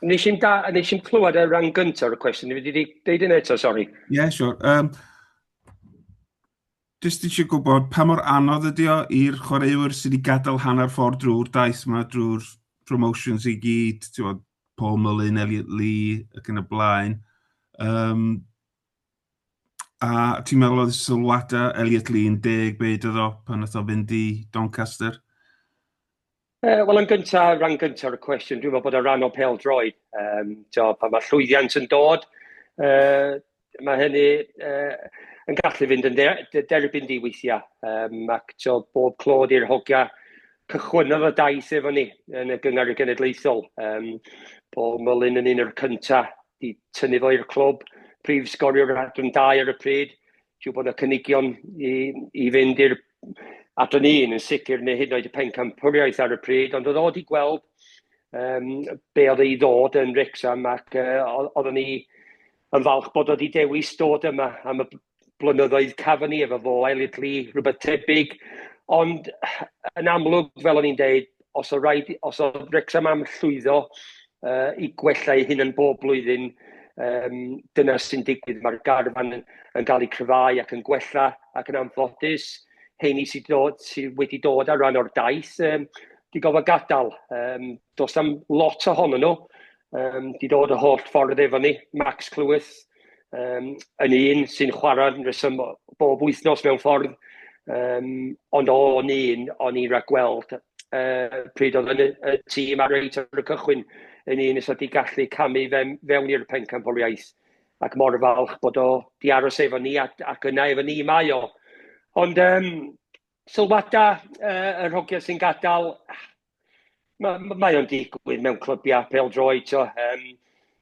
Speaker 3: nes i'm, da, nes i'm clywed y rhan gyntaf o'r cwestiwn, fi wedi deud yna eto, sori.
Speaker 4: Ie, yeah, sure. Um, Jyst eisiau gwybod pa mor anodd ydi o i'r chwaraewyr sydd wedi gadael hanner ffordd drwy'r daith yma, drwy'r promotions i gyd, ti'n gwybod, Paul Mullin, Elliot Lee ac yn y blaen. Um, a ti'n meddwl oedd sylwadau Elliot Lee yn deg be oedd o pan nath o fynd i Doncaster?
Speaker 3: Wel, yn gyntaf, rhan gyntaf o'r cwestiwn, dwi'n meddwl bod y rhan o pêl droed. Um, to, pan mae llwyddiant yn dod, uh, mae hynny uh, yn gallu fynd yn de derbyn di weithiau. Um, ac to, bob clod i'r hogia cychwynnodd y daith efo ni yn y Gyngor Genedlaethol. Um, Paul Mullin yn un o'r cyntaf di tynnu fo i'r clwb, prif sgoriwr adran 2 ar y pryd. Siŵr bod yna cynigion i, i fynd i'r adran un yn sicr, neu hyd yn oed y pencampwriaeth ar y pryd, ond oedd o wedi gweld um, be oedd ei ddod yn Wrexham ac uh, oeddwn ni yn falch bod o wedi dewis dod yma am y blynyddoedd cafon ni efo fo, Elliot Lee, rhywbeth tebyg. Ond yn amlwg, fel o'n i'n deud, os o raid, os o Wrexham am llwyddo uh, i gwella ei hunan bob blwyddyn, um, dyna sy'n digwydd. Mae'r garfan yn, yn cael ei cryfhau ac yn gwella ac yn anffodus, heini sydd, dod, sydd wedi dod ar ran o'r daith, um, di gofod gadael. Um, does am lot ohonyn nhw. Um, di dod y holl ffordd efo ni. Max Clywys um, yn un sy'n chwarae yn reswm bob wythnos mewn ffordd. Um, ond o'n un, o'n i'n rhagweld uh, pryd oedd yn y, y tîm ar reit ar y cychwyn yn un sydd wedi gallu camu fewn, fewn i'r pencampwriaeth ac mor falch bod o di aros efo ni ac, ac yna efo ni mae o. Ond um, sylwadau uh, yr hogiau sy'n gadael, mae, mae o'n digwydd mewn clybiau pêl-droed. So, um,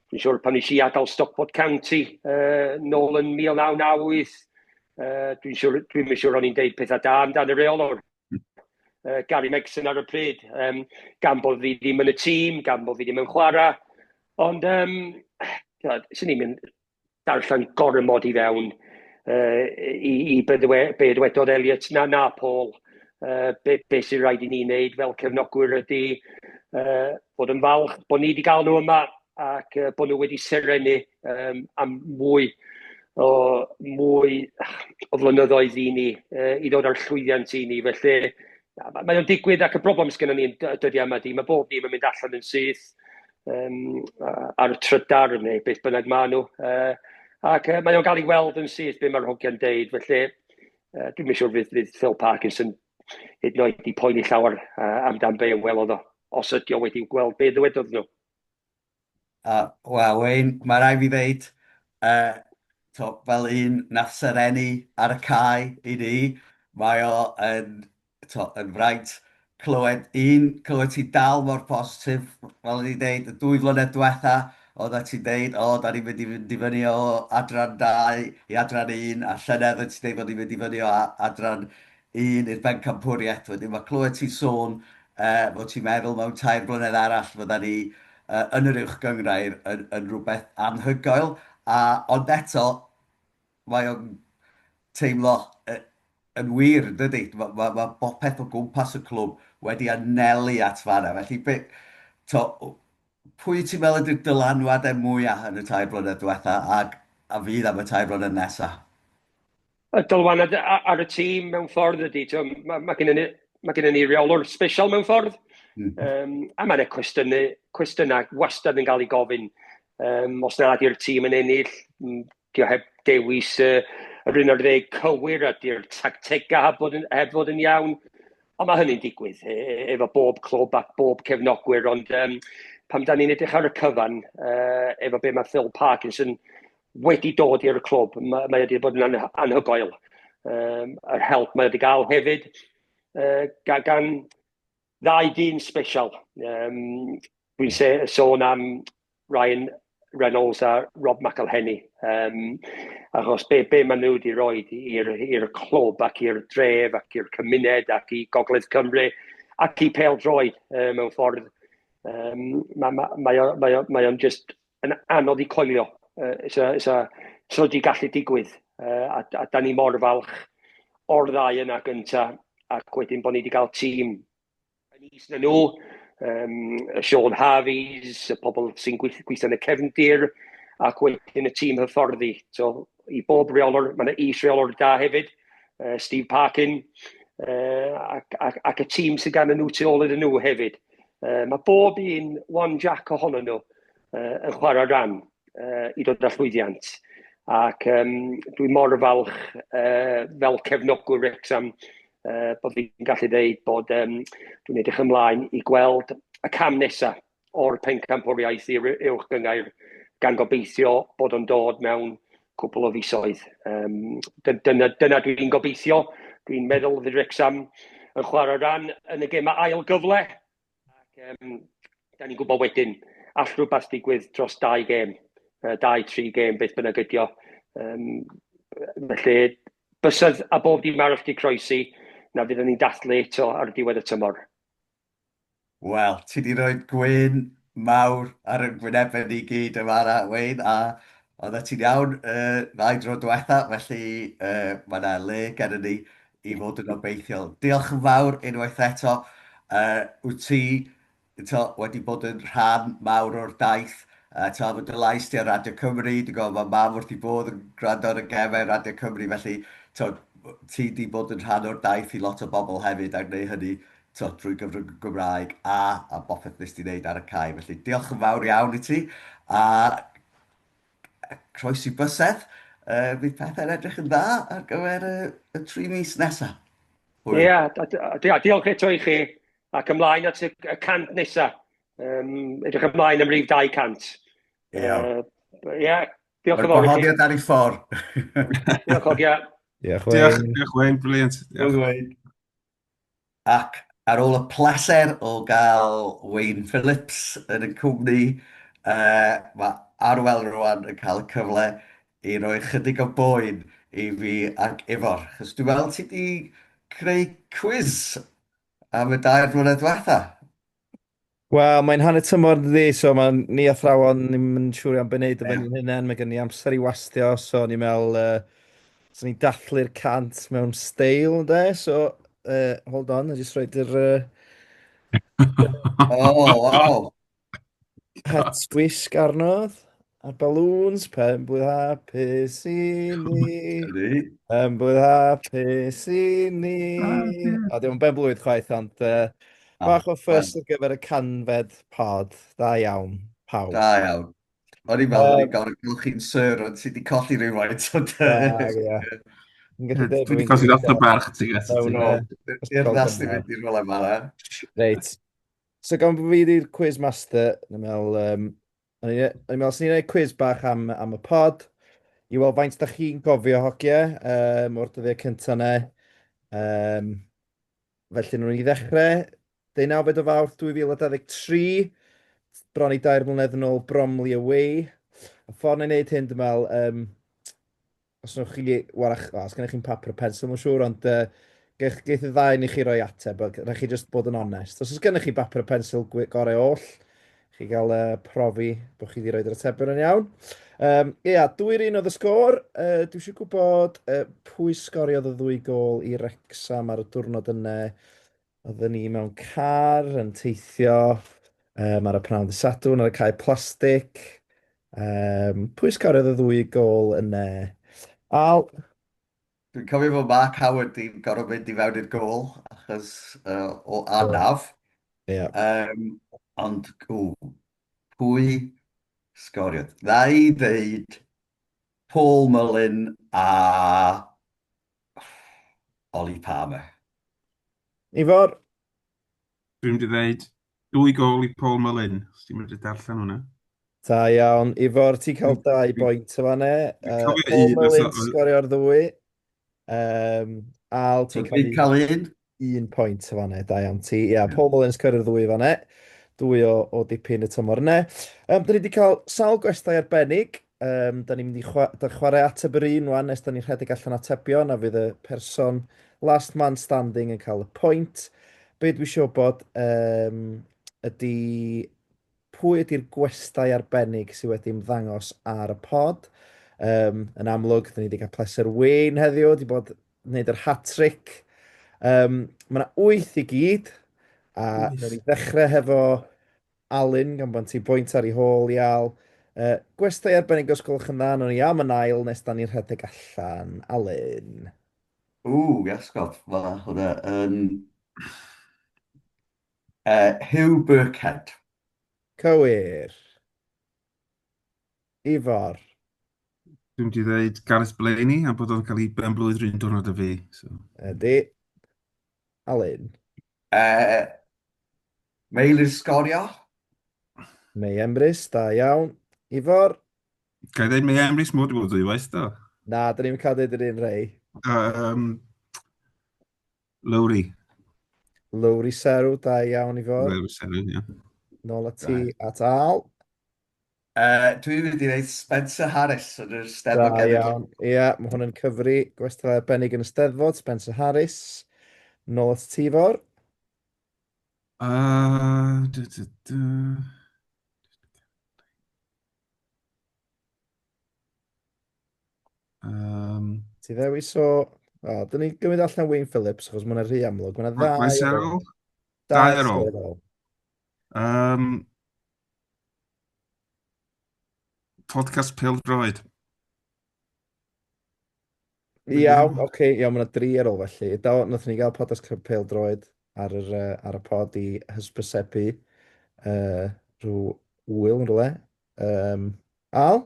Speaker 3: dwi'n siŵr pan nes i adael Stockport County uh, nôl yn 1998, uh, dwi'n siŵr, dwi'n siŵr o'n i'n deud pethau da amdan y reolwr. Uh, Gary Megson ar y pryd, um, gan bod fi ddim yn y tîm, gan bod fi ddim yn chwarae. Ond, um, sy'n ni'n mynd darllen gormod i fewn uh, i, i be, dwe, be dwedodd Elliot, na, na Paul, uh, be, be sy'n rhaid i ni wneud fel cefnogwyr ydy uh, bod yn falch bod ni wedi gael nhw yma ac uh, bod nhw wedi serennu um, am mwy o mwy o flynyddoedd i ni, uh, i ddod â'r llwyddiant i ni. Felly, mae o'n digwydd ac y broblem sgynnon ni yn dyddiau yma di, mae bob dim yn mynd allan yn syth um, ar y trydar neu beth bynnag maen nhw. Uh, ac uh, mae o'n cael ei weld yn syth be mae'r hogiau'n deud, felly uh, dwi'n siŵr fydd, fydd Phil Parkinson hyd yn oed di poeni llawer uh, amdan be welodd o, os ydi o wedi gweld be ddywedodd nhw.
Speaker 2: Uh, Wel, Wayne, mae rhaid fi ddeud, uh, to, fel un nath serennu ar y cae i ni, mae o yn, to, yn fraint clywed un, clywed ti dal mor positif, fel o'n i'n deud, y dwy flynedd diwetha, oeddet ti'n deud, o, da ni'n mynd i fynd i fyny o adran 2 i adran 1, a llynedd oeddet ti'n deud bod ni'n mynd i fyny o adran 1 i'r bencampwriaeth. Wedyn mae clywed ti'n sôn uh, fod ti'n meddwl mewn tair blynedd arall fydda ni uh, yn yr uwch gynghrair yn, yn rhywbeth anhygoel. A, ond eto, mae o'n teimlo uh, yn wir, yn dydy? Mae ma, ma bopeth o gwmpas y clwb wedi anelu at fanna. Felly, be, to, pwy ti'n meddwl ydy'r dylanwadau mwyaf yn y tair blynedd diwetha ac a fydd am y tair blynedd nesaf?
Speaker 3: Y dylanwad ar y tîm mewn ffordd ydy, mae ma gennym ni, ma gennym ni reolwr special mewn ffordd. Mm. Um, a mae'n yna cwestiynau, cwestiynau wastad yn cael ei gofyn. Um, os na ydy'r tîm yn ennill, dio heb dewis uh, yr un o'r ddeg cywir a di'r tactegau heb fod yn, heb fod yn iawn. Ond mae hynny'n digwydd e, e, efo bob clwb ac bob cefnogwyr, ond um, pam da ni'n edrych ar y cyfan, uh, efo be mae Phil Parkinson wedi dod i'r clwb, mae, mae wedi bod yn anhygoel. Um, yr help mae wedi gael hefyd uh, gan ddau dyn special. Um, dwi'n sôn am Ryan Reynolds a Rob McElhenney. Um, achos be, be maen nhw wedi rhoi i'r clwb ac i'r dref ac i'r cymuned ac i Gogledd Cymru ac i pêl droed uh, mewn ffordd. Um, mae ma, mae o, mae o, mae o'n just yn anodd i coelio. Uh, so, so, so wedi gallu digwydd. Uh, a, a da ni mor falch o'r ddau yna gynta ac wedyn bod ni wedi cael tîm yn is na nhw. Sean Harveys, y pobl sy'n gweithio yn y cefndir, ac wedyn y tîm hyfforddi. So, i bob reolwr, mae yna is-reolwr da hefyd, Steve Parkin, ac, ac, ac y tîm sydd gan nhw tu ôl iddyn nhw hefyd. Mae bob un one jack ohonyn nhw yn chwarae rhan i ddod â llwyddiant. Ac um, dwi mor falch uh, fel cefnogwr Wrexham uh, bod fi'n gallu dweud bod um, dwi'n edrych ymlaen i gweld y cam nesaf o'r pencampwriaeth i'r uwch gyngair gan gobeithio bod o'n dod mewn cwpl o fisoedd. Um, dyna, dyna dwi'n gobeithio. Dwi'n meddwl fydd Wrexham yn chwarae rhan yn y gemau ail gyfle. Ac um, da ni'n gwybod wedyn, all rhywbeth digwydd dros dau gêm, dau, tri gêm, beth bynnag ydi o. Um, felly, bysedd a bob dim arall di croesi, na fyddwn ni'n dathlu eto ar diwedd y tymor.
Speaker 2: Wel, ti 'di rhoi gwên mawr ar ein gwynebau ni gyd yn fan'na, Wayne, a oeddet ti'n iawn y ddau dro diwetha, felly uh, mae yna le gennym ni i fod yn obeithiol. Diolch yn fawr unwaith eto. Uh, wyt ti to, wedi bod yn rhan mawr o'r daith. Uh, to, efo dy lais di ar Radio Cymru, dwi'n gwybod mae mam wrth i bodd yn gwrando ar y gemau Radio Cymru, felly to, ti di bod yn rhan o'r daith i lot o bobl hefyd a gwneud hynny to, drwy gyfrwng y Gymraeg a, a bopeth nes ti wneud ar y cae. Felly diolch yn fawr iawn i ti a croesi bysedd. Uh, bydd pethau'n edrych yn dda ar gyfer y, y tri mis nesaf.
Speaker 3: Ie, yeah, a, a, diolch eto i chi ac ymlaen at y, y cant nesaf. Um, edrych ymlaen am rif 200.
Speaker 2: Ie. Yeah.
Speaker 3: Uh, yeah, diolch yn fawr i chi.
Speaker 2: Mae'r ar ei ffordd.
Speaker 3: diolch, hogia.
Speaker 5: Diolch, Wayne.
Speaker 4: Diolch, diolch Wayne, brilliant.
Speaker 2: Diolch, Wayne. Ac ar ôl y pleser o gael Wayne Phillips yn y cwmni, uh, mae Arwel rwan yn cael y cyfle i roi chydig o boen i fi ac Ifor. Chos dwi'n meddwl ti wedi creu cwiz am y dair mlynedd diwetha.
Speaker 5: Wel, mae'n hanner tymor dydi, so mae ni athrawon ddim yn siŵr iawn beth wneud efo ni'n hunain. Mae gen ni amser i wastio, so ni'n meddwl, uh, so ni'n dathlu'r cant mewn steil, ynde? So, uh, hold on, na jyst roed yr... Uh...
Speaker 2: oh, wow!
Speaker 5: Het wisg arno, a'r balloons, pen blwydd hapus i ni. Pen blwydd hapus i ni. A dim ond ben blwydd chwaith, ond uh, bach o ffys ar gyfer y canfed pod. Da iawn, pawb.
Speaker 2: Da iawn. O'n i'n meddwl bod i'n gorfod gael chi'n sir, ond ti wedi colli rhywfaint. Ond...
Speaker 5: Ie.
Speaker 4: Dwi wedi colli lot o barch ti.
Speaker 2: I'r ddast i fynd i'r rhywle yma.
Speaker 5: Reit. So gan bod fi 'di'r quiz master, dwi'n meddwl, um, o'n i'n meddwl, swn i'n gwneud quiz bach am, am y pod, i weld faint da chi'n gofio hogiau um, o'r dyddiau cyntaf yna. Um, felly, nhw'n i ddechrau, 19 o Fawrth 2023, bron i dair mlynedd yn ôl Bromley Away. Y ffordd ni'n gwneud hyn, dwi'n meddwl, um, os wnewch chi, warach, well, os gennych chi'n papur a pensel, mae'n siŵr, ond uh, geith, geith y ddau ni chi roi ateb, ac rhaid chi jyst bod yn onest. Os oes gennych chi bapur a pensel gorau oll, chi gael uh, profi bod chi wedi rhoi'r atebion yn iawn. Um, ia, dwy'r un oedd y sgôr. Uh, dwi eisiau gwybod uh, pwy sgoriodd y ddwy gol i Wrexham ar y diwrnod yna. Oedden ni mewn car yn teithio um, ar y pnawn dy Sadwrn ar y cae plastig. Um, pwy sgoriodd y ddwy gol yna? Al?
Speaker 2: Dwi'n cofio fod Mark Howard di gorfod mynd i fewn i'r gol achos uh, o anaf.
Speaker 5: Yeah.
Speaker 2: Um, ond, ww, pwy sgoriodd? Na i ddeud Paul Mullin a Ollie Palmer.
Speaker 5: Ifor?
Speaker 4: Dwi'n mynd i ddeud dwy gol i Paul Mullin, os ti'n mynd i darllen hwnna.
Speaker 5: Da iawn. Ifor, ti'n cael dau boint o fanne. Uh, Paul Mullin sgorio'r ddwy. Um, Al, ti'n
Speaker 2: cael, cael un.
Speaker 5: Un pwynt o fanne, da iawn ti. Ia, yeah, Paul Mullin sgorio'r ddwy fanne. Dwy o, o dipyn y tymor yna. Um, da ni wedi cael sawl gwestai arbennig. Um, da ni'n mynd i chwa da chwarae ateb yr un wan nes da ni'n rhedeg allan atebion a fydd y person last man standing yn cael y pwynt. Be dwi eisiau bod um, ydy pwy ydy'r gwestai arbennig sydd wedi ymddangos ar y pod. Um, yn amlwg, da ni wedi cael pleser Wayne heddiw, wedi bod wneud yr hat-trick. Um, mae yna wyth i gyd, A wnawn ni ddechrau hefo Alun, gan bod ti bwynt ar ei hôl i Al. Gwestai arbennig os gwelwch yn dda, wnawn ni am yn ail nes da ni'n rhedeg allan. Alun.
Speaker 2: Ww, iasgob, mae hwnna yn... Huw Burkhead.
Speaker 5: Cywir. Ifor.
Speaker 4: Dwi'n mynd i ddweud Gareth Blaney, am bod o'n cael ei ben blwydd rhywun diwrnod y fi. So.
Speaker 5: Ydy. Alun.
Speaker 2: Meilir Sgorio.
Speaker 5: Mei Emrys, da iawn. Ifor.
Speaker 4: Ga i ddweud Mei Emrys, mod i bod ddwywaith, do?
Speaker 5: Na, da ni'n cael dweud yr un rhai.
Speaker 4: Lowri.
Speaker 5: Lowri Serw, da iawn Ifor.
Speaker 4: Lowri Serw, ie.
Speaker 5: Nôl at ti, at Al.
Speaker 2: Dwi'n mynd i ddeud Spencer Harris yn yr Steddfod
Speaker 5: Da iawn. Ie, yeah, mae hwn yn cyfri gwestai arbennig yn y Steddfod, Spencer Harris. Nôl at ti, Ifor.
Speaker 4: Du, du, du.
Speaker 5: Ti ddewis o... O, dyn ni'n gymryd allan Wayne Phillips, achos mae'n rhy amlwg. Mae'n ddau
Speaker 4: ar ôl. Dau ar ôl. Podcast Pêl-droed.
Speaker 5: Iawn, oce, okay, iawn, mae yna dri ar ôl felly. Do, nathon ni gael podcast Pêl-droed ar, yr, ar y pod i hysbysebu rhyw wyl yn rhywle. Al?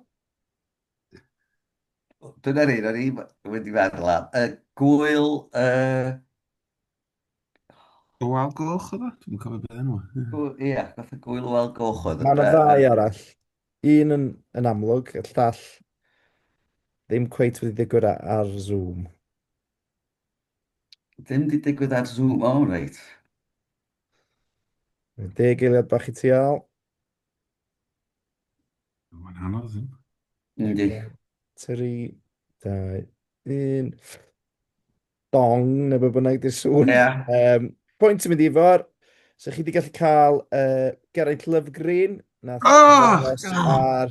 Speaker 2: Dyna ni, o'n i wedi meddwl am. Y gwyl...
Speaker 4: Owael Goch oedd o? Dwi'n cofio beth enw.
Speaker 2: Ie, fath o gwyl Owael Goch oedd.
Speaker 5: Mae yna ddau arall. Un yn, yn amlwg, y llall ddim cweit wedi digwydd ar Zoom.
Speaker 2: Ddim wedi digwydd ar Zoom, o, reit.
Speaker 5: Deg eiliad bach i ti al.
Speaker 4: Mae'n anodd, ddim.
Speaker 2: Yndi.
Speaker 5: 3, 2, 1. Dong, neu be bynnag di'r sŵn.
Speaker 2: Ie.
Speaker 5: Pwynt yn mynd i Ifor. So chi wedi gallu cael Geraint Lovegreen, nath
Speaker 4: oh,
Speaker 5: ar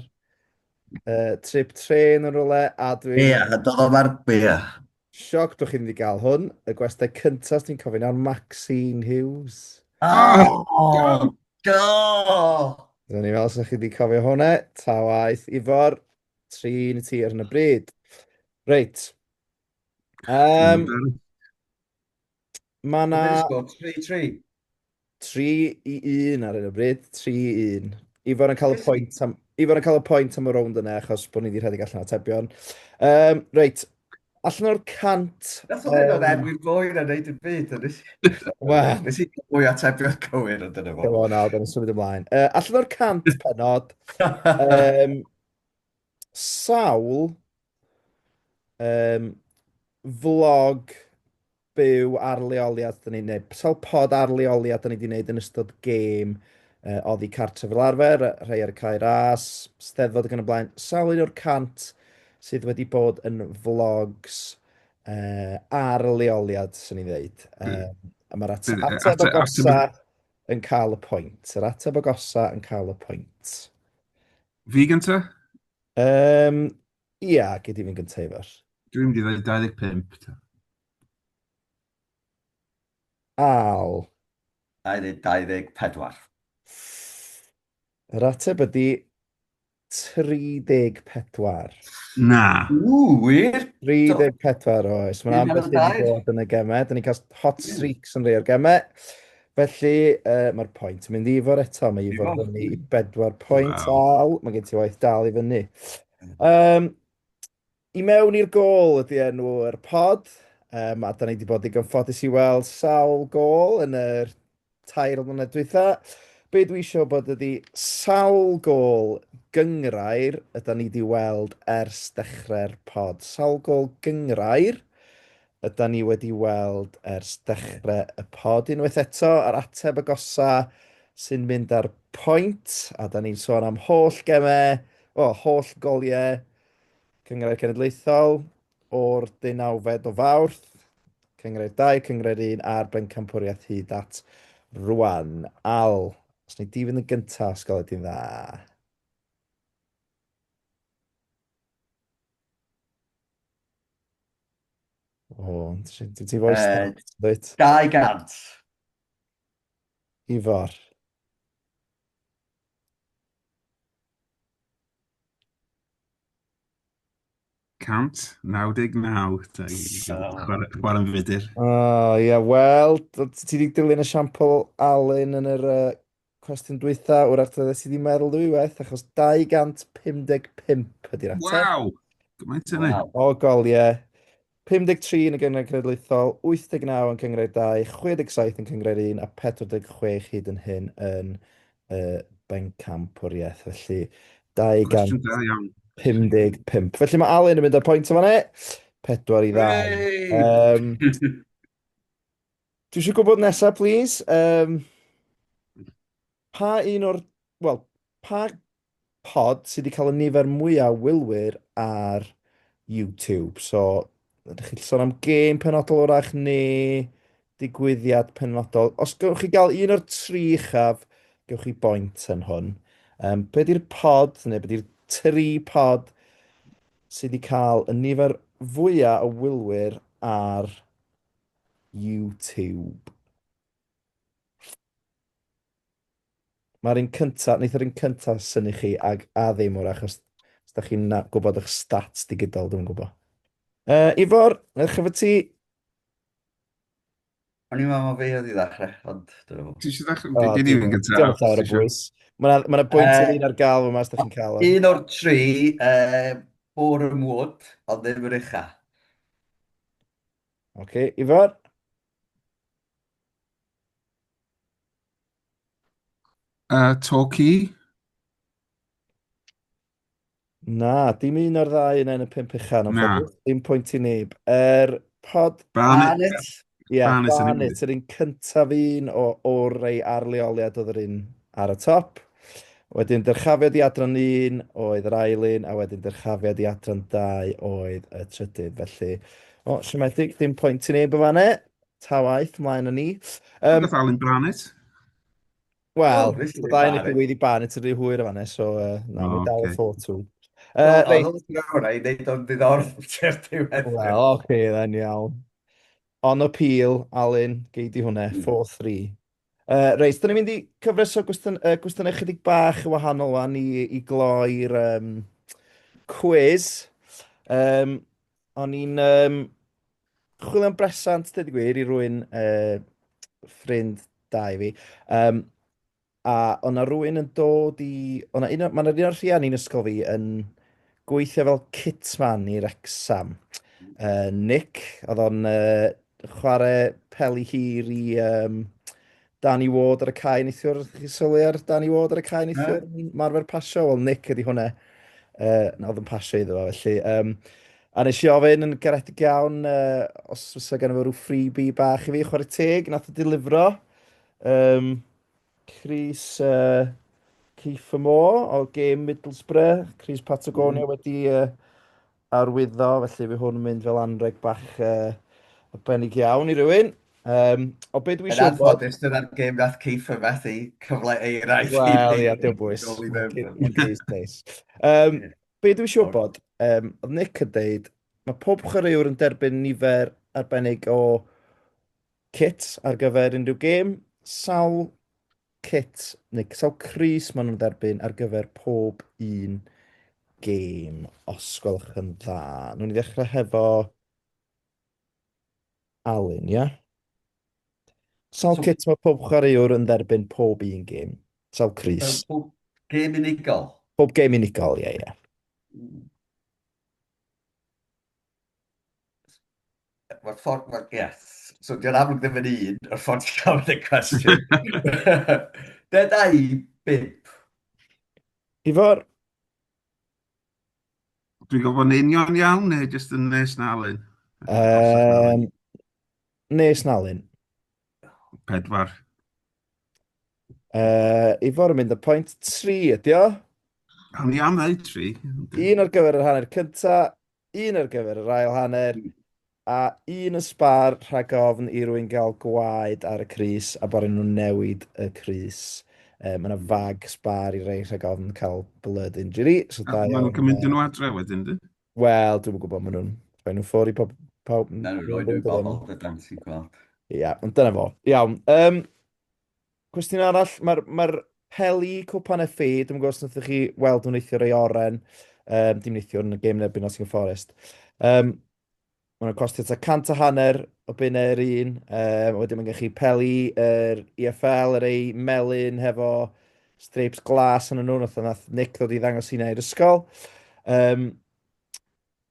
Speaker 5: trip trên yn rhywle, a dwi'n...
Speaker 2: Ie, a dod o'n ar... Ie.
Speaker 5: Sioc bod chi ddim wedi cael hwn. Y gwestai cyntaf ti'n cofio nawr, Maxine Hughes.
Speaker 2: Oh, go!
Speaker 5: Dyna ni fel sa chi wedi cofio hwnna. Ta waeth, Ifor, trin i ti ar hyn o bryd. Reit. Mae na...
Speaker 2: 3-3.
Speaker 5: 3 i 1 ar hyn o bryd. 3 i 1. Ifor yn cael y pwynt am, Ifor yn cael y pwynt am y rownd yna, achos bod ni wedi rhedeg allan o atebion. Reit, allan o'r 100...
Speaker 2: Nath o'n hyn o'n enwi'r boi na wneud y byd, a nes i...
Speaker 5: Wel...
Speaker 2: Nes i mwy atebion cywir ond dyna fo.
Speaker 5: Come on, Al, da ni'n symud ymlaen. Allan o'r 100 pennod, sawl vlog byw ar leoliad da ni'n neud, sawl pod ar leoliad da ni wedi wneud yn ystod gêm oddi cartref fel arfer, rhai ar y Cae Ras, Steddfod ac yn y blaen. Sawl un o'r 100 sydd wedi bod yn vlogs ar leoliad, swn i'n dweud. A mae'r ateb agosa yn cael y pwynt. Yr ateb agosa yn cael y pwynt.
Speaker 4: Fi gynta?
Speaker 5: Ia, gei di fynd gyntaf, Ifor.
Speaker 4: Dwi'n mynd i ddweud 25.
Speaker 5: Al.
Speaker 2: 24.
Speaker 5: Yr ateb ydy 34.
Speaker 4: Na.
Speaker 2: Ww, wir?
Speaker 5: 34, oes. Mae'n ambell un wedi bod yn y gemau. Da ni'n cael hot streaks yn rhai o'r gemau. Felly, mae'r pwynt yn mynd i Ifor eto. Mae Ifor fyny i 4 pwynt. Wow. Al, mae gen ti waith dal i fyny. I mewn i'r gôl ydy enw'r pod. A da ni wedi bod digon ffodus i weld sawl gôl yn yr 3 mlynedd dwytha. Be dwi eisiau bod ydy sawl gôl gynghrair yda ni wedi weld ers dechrau'r pod. Sawl gôl gynghrair yda ni wedi weld ers dechrau y pod unwaith eto, a'r ateb agosa sy'n mynd ar pwynt, a da ni'n sôn am holl gemau, o, holl goliau Cynghrair Cenedlaethol o'r deunawfed o Fawrth, Cynghrair 2, Cynghrair 1 a'r Bencampwriaeth hyd at rwan. Al, os wnei di fynd yn gyntaf, os gweli di'n dda. O, ti voice note, dwyt?
Speaker 2: 200.
Speaker 5: Ifor.
Speaker 4: 199. Chwarae'n fudur.
Speaker 5: O, ie, wel, ti wedi dilyn esiampl Alun yn yr uh, cwestiwn dwytha, wrach dydde ti wedi meddwl ddwywaith, achos 255 ydy'r ateb.
Speaker 4: Waw! Gymaint yna.
Speaker 2: Waw.
Speaker 5: O goliau. 53 yn y Gynghrair Cenedlaethol, 89 yn Cynghrair 2, 67 yn Cynghrair 1 a 46 hyd yn hyn yn y Bencampwriaeth. Felly
Speaker 4: Cwestiwn da iawn.
Speaker 5: 255. Felly mae Alun yn mynd â'r pwynt yma ne. 4 i 2. Um, dwi eisiau gwybod nesaf, please. Um, pa un o'r... Wel, pa pod sydd wedi cael y nifer mwyaf wylwyr ar YouTube? So, ydych chi'n sôn am gêm penodol wrach neu digwyddiad penodol? Os gewch chi gael un o'r tri uchaf, gewch chi boint yn hwn. Um, be di'r pod, neu be di'r tri pod sydd wedi cael y nifer fwyaf o wylwyr ar YouTube? Mae'r un cynta, wneith yr un cynta synnu chi ag a ddim wrach, os, os da chi'n gwybod eich stats digidol, dwi'n gwybod. Uh, Ifor, ddechrau fo ti.
Speaker 2: O'n i'n meddwl fi oedd i ddechrau, ond dyna fo.
Speaker 4: Ti eisiau ddechrau? Oh, Gyd i'n gyntaf.
Speaker 5: Diolch llawer o bwys. Mae yna ma bwynt uh, un ar gael yma os da chi'n cael.
Speaker 2: Un o'r tri, uh, Boreham Wood, ond ddim yr ucha.
Speaker 5: Oce, okay, Ifor?
Speaker 4: Uh, Torquay?
Speaker 5: Na, dim un o'r ddau yna yn y pump ucha, yn
Speaker 4: Na.
Speaker 5: anffodus. Dim pwynt i neb. Er pod...
Speaker 4: Barnet.
Speaker 2: Barnet.
Speaker 5: Ie, yeah,
Speaker 4: Barnet yn
Speaker 5: Barnet, yr un cyntaf un o, o'r rei ar leoliad oedd yr un ar y top. Wedyn dyrchafiad i adran 1 oedd yr ail un, a wedyn dyrchafiad i adran 2 oedd y trydydd. Felly, o, siomedig, dim pwynt i neb yn fan'na. Ta waeth, mlaen â ni.
Speaker 4: Um, Nath Alan Barnett.
Speaker 5: Wel, y ddau yn y weiddi Barnett yn rhy hwyr o fan'na, so uh, na, oh, dal okay. 4-2.
Speaker 2: Uh, reit. Oedd i wneud o'n ddiddorol tua'r diwedd.
Speaker 5: Wel, oce, okay, then, iawn. On appeal, Alun, gei di hwnna, 4-3. Uh, reit, dyn ni'n mynd i cyfres o gwestiwn, uh, gwestiynau chydig bach yn wahanol wan i, i gloi'r um, quiz. Um, o'n i'n um, chwilio am bresant, dweud y gwir, i rwy'n uh, ffrind da i fi. Um, a o'n na rwy'n yn dod i... O'n na un, mae yna un o'r rhieni'n ysgol fi yn gweithio fel kitman i Wrecsam. Uh, Nick, oedd o'n uh, chwarae peli hir i um, Danny Ward ar y cae neithiwr. Chi sylwi ar Danny Ward ar y cae neithiwr? Yeah. Marfer pasio? Wel, Nick ydi hwnna. Uh, na oedd yn pasio iddo fo, felly. Um, a nes i ofyn yn garedig iawn uh, os fysa gen fo rhyw freebie bach i fi, chwarae teg, nath o dilifro. Um, Crys uh, Kieffer Moore o gêm Middlesbrough, Crys Patagonia mm. wedi uh, arwyddo, felly fi hwn yn mynd fel anreg bach uh, arbennig iawn i rywun. Um, o be dwi
Speaker 2: eisiau... Yn anffodus, dyna'r gêm nath Kieffer methu cyfle eiraidd.
Speaker 5: Wel, ia, dim bwys. Mae'n gys neis. Um, be dwi eisiau bod, um, oedd Nick yn deud, mae pob chwaraewr yn derbyn nifer arbennig o kit ar gyfer unrhyw gêm. Sawl kit, neu sawl crys maen nhw'n dderbyn ar gyfer pob un gêm, os gwelwch yn dda. Nw'n ni ddechrau hefo Alun, ia? Sawl so, kit mae pob chwaraewr yn dderbyn pob un gêm? Sawl crys?
Speaker 2: Pob gêm unigol?
Speaker 5: Pob gêm unigol, ie, ie.
Speaker 2: Mae'r ffordd, mae'r, yes. So, diolch amlwg ddim yn un, o'r ffordd ti'n gofyn y cwestiwn. Deda i bimp.
Speaker 5: Ifor?
Speaker 4: Dwi'n gwybod yn union iawn, neu jyst yn nes na Alun?
Speaker 5: Um, nes na Alun.
Speaker 4: Pedwar.
Speaker 5: Uh, Ifor yn mynd y pwynt 3 ydi o.
Speaker 4: O'n i am ddeud 3.
Speaker 5: Un ar gyfer yr hanner cynta, un ar gyfer yr ail hanner, a un yn sbar rhag ofn i rwy'n gael gwaed ar y crys a bod nhw'n newid y crys. Uh, mae yna fag sbar i rei rhag ofn cael blood injury. So da
Speaker 4: Maen nhw'n cymryd nhw adre wedyn, di?
Speaker 5: Wel, dwi'n gwybod, maen nhw'n rhoi nhw ffwrdd i pob... pawb.
Speaker 2: Na, nhw'n rhoi nhw i bobl, dydan ti'n gweld.
Speaker 5: Ia, ond dyna fo. Iawn. Um, Cwestiwn arall, mae'r mae peli Cwpan FA, dwi'n gwybod os wnaethoch chi weld nhw'n neithio rei oren, um, dim neithiwr yn y gêm yn erbyn Nottingham Forest. Um, Maen nhw'n costio tua 150 o bunnau yr un. Um, wedyn mae gennych chi peli yr EFL, yr ei melyn hefo streips glas yn nhw. Nath, nath Nick ddod i ddangos hynna i'r ysgol. Um,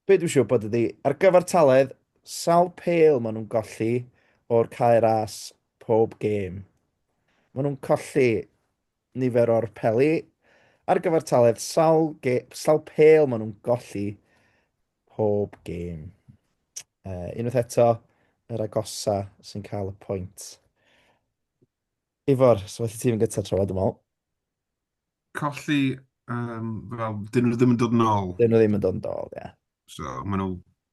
Speaker 5: be dwi'n siŵr bod ydi, ar gyfartaledd, sawl pêl maen nhw'n golli o'r Cae Ras pob gêm? Maen nhw'n colli nifer o'r peli. Ar gyfartaledd, sawl, ge, sawl pêl maen nhw'n golli pob gêm. Unwaith eto, yr agosa sy'n cael y pwynt. Ifor, so felly ti'n gyntaf tro, dwi'n meddwl.
Speaker 4: Colli, um, fel, dyn nhw ddim yn dod yn ôl.
Speaker 5: Dyn nhw ddim yn dod yn ôl, ie. Yeah.
Speaker 4: So, maen nhw,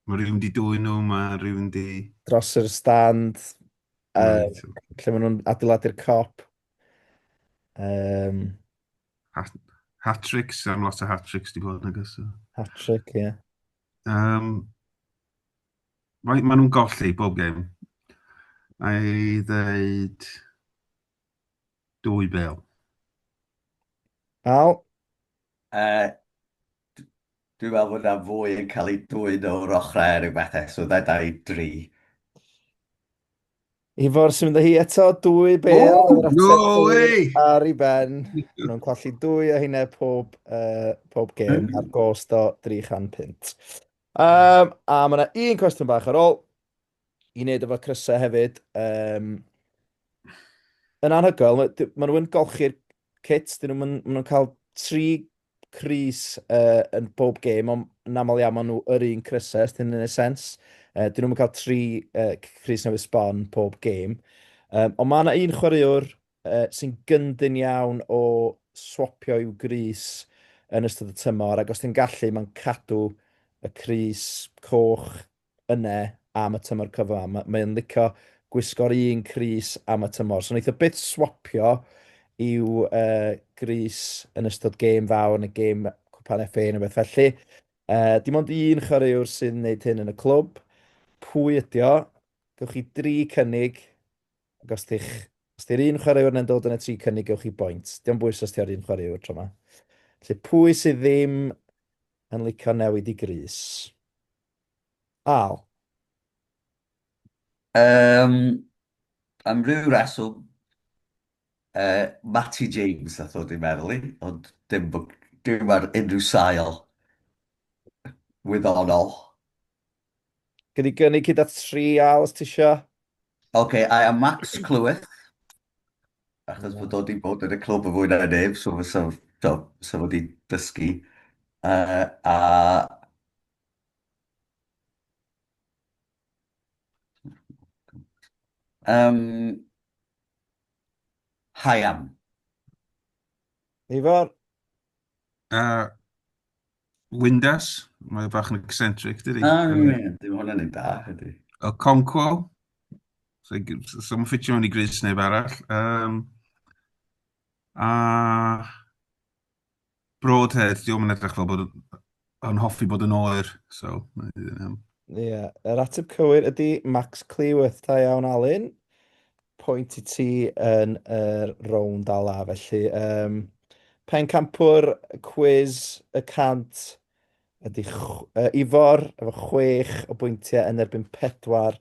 Speaker 4: mae rhywun di dwyn nhw, mae rhywun di...
Speaker 5: Dros yr stand, right. lle maen nhw'n adeiladu'r cop. Um,
Speaker 4: Hat, hat-tricks, am lot o hat-tricks di bod yn agos.
Speaker 5: Hat-trick, ie. Yeah.
Speaker 4: Um, mae, ma nhw'n golli bob game. A i ddeud 2 bel.
Speaker 5: Al?
Speaker 2: Dwi'n meddwl bod yna fwy yn cael ei dwyn o'r ochrau a rhyw bethau, so ddeda i dri.
Speaker 5: Ifor sy'n mynd â hi eto, 2 bel.
Speaker 4: Oh, no way!
Speaker 5: Ar ei ben. Maen nhw'n colli dwy o hynna pob gêm ar gost o 300 punt. A mae yna un cwestiwn bach ar ôl i wneud efo crysau hefyd. Yn anhygoel, maen nhw'n golchi'r kit, dyn nhw'n ma nhw cael tri crys yn bob gêm, ond yn aml iawn maen nhw yr un crysau, os dyn nhw'n sense. Dyn nhw'n cael tri crys newydd sbon pob gêm. Ond mae yna un chwaraewr sy'n gyndyn iawn o swapio i'w grys yn ystod y tymor, ac os ti'n gallu, mae'n cadw y crys coch yna am y tymor cyfan. Mae, mae o'n licio gwisgo'r un crys am y tymor. So wnaeth o byth swapio i'w grys yn ystod gêm fawr neu gêm Cwpan FA neu beth felly. Dim ond un chwaraewr sy'n gwneud hyn yn y clwb. Pwy ydi o? Gewch chi dri cynnig. Ac os ti'ch, os ti'r un chwaraewr yna'n dod yn y tri cynnig, gewch chi boint. Dim bwys os ti ar un chwaraewr tro yma. Felly pwy sydd ddim yn licio newid i grys? Al?
Speaker 2: Am ryw reswm, Matty James nath ddod i'n meddwl i, ond dim, dim ar unrhyw sail wyddonol.
Speaker 5: Gyd i gynnig hyd at tri, Al, os ti isio?
Speaker 2: OK, I am Max Cleworth, achos bod o 'di bod yn y clwb y fwy na neb, so fysa, so, fysa fo 'di dysgu. A Hyam.
Speaker 5: Ifor?
Speaker 4: Windass, mae o bach yn eccentric, dydy?
Speaker 2: Ah, ie, dim hwnna'n un da, ydy.
Speaker 4: Okonkwo. So, so mae'n ffitio mewn i grys neb arall. A Broadhead, diolch yn edrych fel bod yn hoffi bod yn oer. So,
Speaker 5: Ie, yeah, yr ateb cywir ydy Max Cleworth. Da iawn, Alun. Pwynt i ti yn yr rownd ala, felly. Pencampwr cwis y 100 ydy Ifor, efo 6 o bwyntiau yn erbyn 4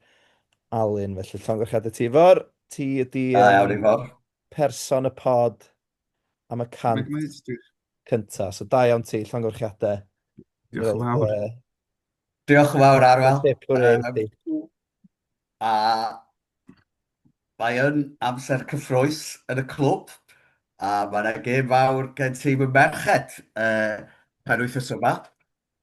Speaker 5: Alun. Felly, llongyfarchiadau ti, Ifor. Ti ydy
Speaker 2: Da iawn, Ifor.
Speaker 5: person y pod am y 100 cynta. So da iawn ti, llongyfarchiadau.
Speaker 4: Diolch yn fawr.
Speaker 2: Diolch yn fawr, Arwel.
Speaker 5: Tip hwrê i ti.
Speaker 2: A mae yn amser cyffrous yn y clwb, a mae yna gêm fawr gen tîm y merched penwythnos yma.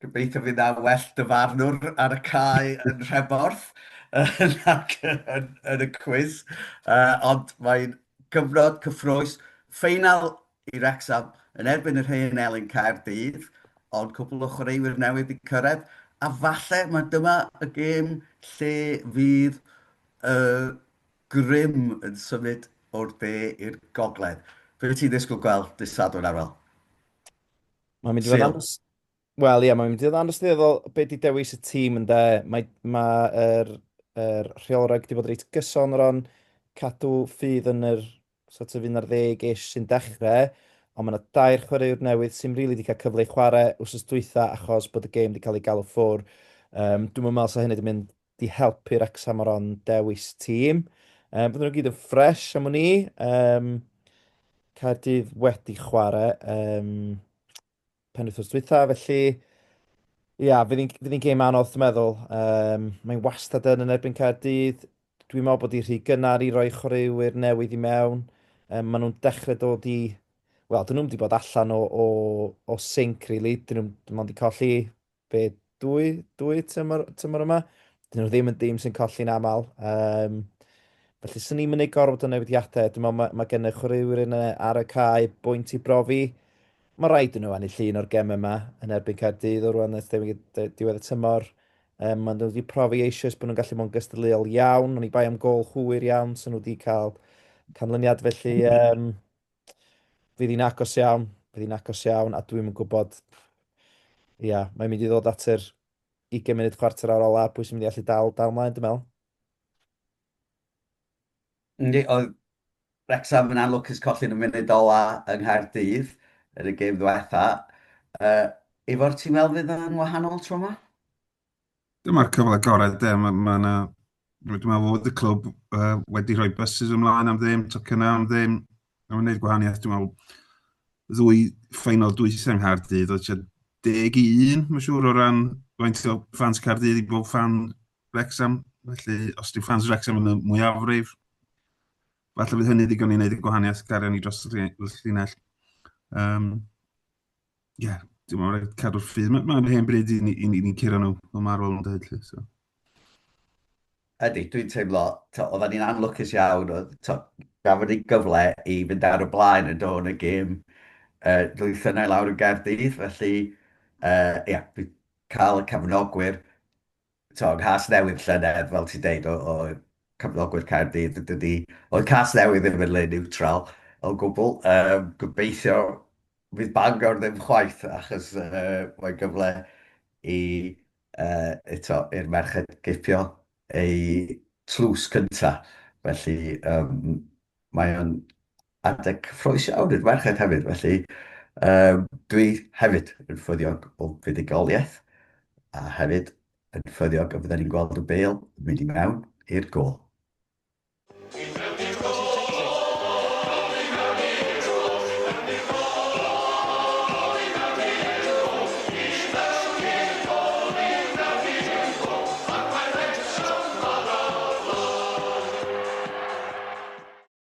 Speaker 2: Gobeithio fydd 'na well dyfarnwr ar y cae yn Nhreborth nag yn y cwis. Ond mae'n gyfnod cyffrous. Ffeinal i Wrecsam yn erbyn yr hen elyn Caerdydd, ond cwpl o chwaraewyr newydd 'di cyrraedd, a falle mae dyma y gêm lle fydd y grym yn symud o'r de i'r gogledd. Be ti'n ddisgwyl gweld dydd Sadwrn, Arwel?
Speaker 5: Mae'n mynd i fod yn
Speaker 2: Sul.
Speaker 5: anos... Wel, ie, mae'n mynd i fod yn anos ddiddorol be di dewis y tîm yn de. Mae, mae yr, yr rheolwraig wedi bod reit gyson o ran cadw ffydd yn yr sort of 11-ish sy'n dechrau, ond mae yna dair chwaraewr newydd sy'n rili wedi cael cyfle i chwarae wsos dwytha achos bod y gêm wedi cael ei galw ffwr. Um, dwi'n meddwl sa hynny wedi mynd di helpu Wrecsam o ran dewis tîm. Um, bydden nhw gyd yn ffres am wn i. Um, Caerdydd wedi chwarae um, penwythnos dwytha, felly ia, fydd hi'n fydd hi'n gêm anodd, dwi'n meddwl. Um, mae'n wastad yn yn erbyn Caerdydd. Dwi'n meddwl bod hi rhy gynnar i roi chwaraewyr newydd i mewn. Um, maen nhw'n dechrau dod i... Wel, dyn nhw'n wedi bod allan o, o, o sync, really. Dyn nhw'n dim ond i colli be, dwy, dwy tymor, tymor yma. Dyn nhw ddim yn dîm sy'n colli'n aml. Um, felly, swn i'n mynd i gorfod o newidiadau. Dwi'n meddwl mae, mae gen y chwaraewyr yna ar y cae bwynt i brofi. Mae rhaid i nhw ennill un o'r gemau yma yn erbyn Caerdydd o rwan nes diwedd y tymor. Um, maen nhw wedi profi eisoes bod nhw'n gallu bod yn gystadleuol iawn. O'n i bai am gol hwyr iawn, so nhw wedi cael canlyniad. Felly, um, Fydd hi'n agos iawn, fydd hi'n agos iawn, a dwi'm yn gwybod, ia, mae'n mynd i ddod at yr 20 munud chwarter awr ola, pwy sy'n mynd i allu dal, dal mlaen, dwi'n meddwl.
Speaker 2: Yndi, oedd Wrexham yn anlwcus colli yn y munud ola yng Nghaerdydd yn y gêm ddiwetha. Uh, Ifor, ti'n meddwl fydd yn wahanol tro yma?
Speaker 4: Dyma'r cyfle gorau de, mae ma 'na... Dwi'n meddwl fod y clwb uh, wedi rhoi buses ymlaen am ddim, tocynnau am ddim. Mae'n gwneud gwahaniaeth, dwi'n meddwl, ddwy ffeinal dwyth yng Nghaerdydd, oedd tua 10 i 1, mae'n siŵr, o ran faint o fans Caerdydd i bob fan Wrexham. Felly, os di fans Wrexham yn y mwyafrif, falle bydd hynny ddigon i wneud y gwahaniaeth gario ni dros y llinell. Um, ie, yeah, dwi'n meddwl rhaid cadw'r ffydd. Mae'n ma hen bryd i ni, i ni, ni curo nhw, fel mae'r ôl yn dweud. Lly, so.
Speaker 2: Ydy, dwi'n teimlo, to, oedden ni'n anlwcus iawn, oedd, to, gafon ni gyfle i fynd ar y blaen yn dod yn y gêm uh, dwytha yna i lawr yn Gaerdydd, felly, uh, ia, yeah, cael y cefnogwyr to, yng Nghasnewydd llynedd, fel ti'n deud, o, o cefnogwyr Caerdydd, dydy, oedd Casnewydd ddim yn le neutral o gwbl. Um, gobeithio fydd Bangor ddim chwaith, achos uh, mae'n gyfle i uh, eto i'r merched gipio eu tlws cynta. Felly um, mae o'n adeg cyffrous iawn i'r merched hefyd, felly um, dwi hefyd yn ffyddiog o fuddugoliaeth, a hefyd yn ffyddiog y fydden ni'n gweld y bêl yn mynd i mewn i'r gôl.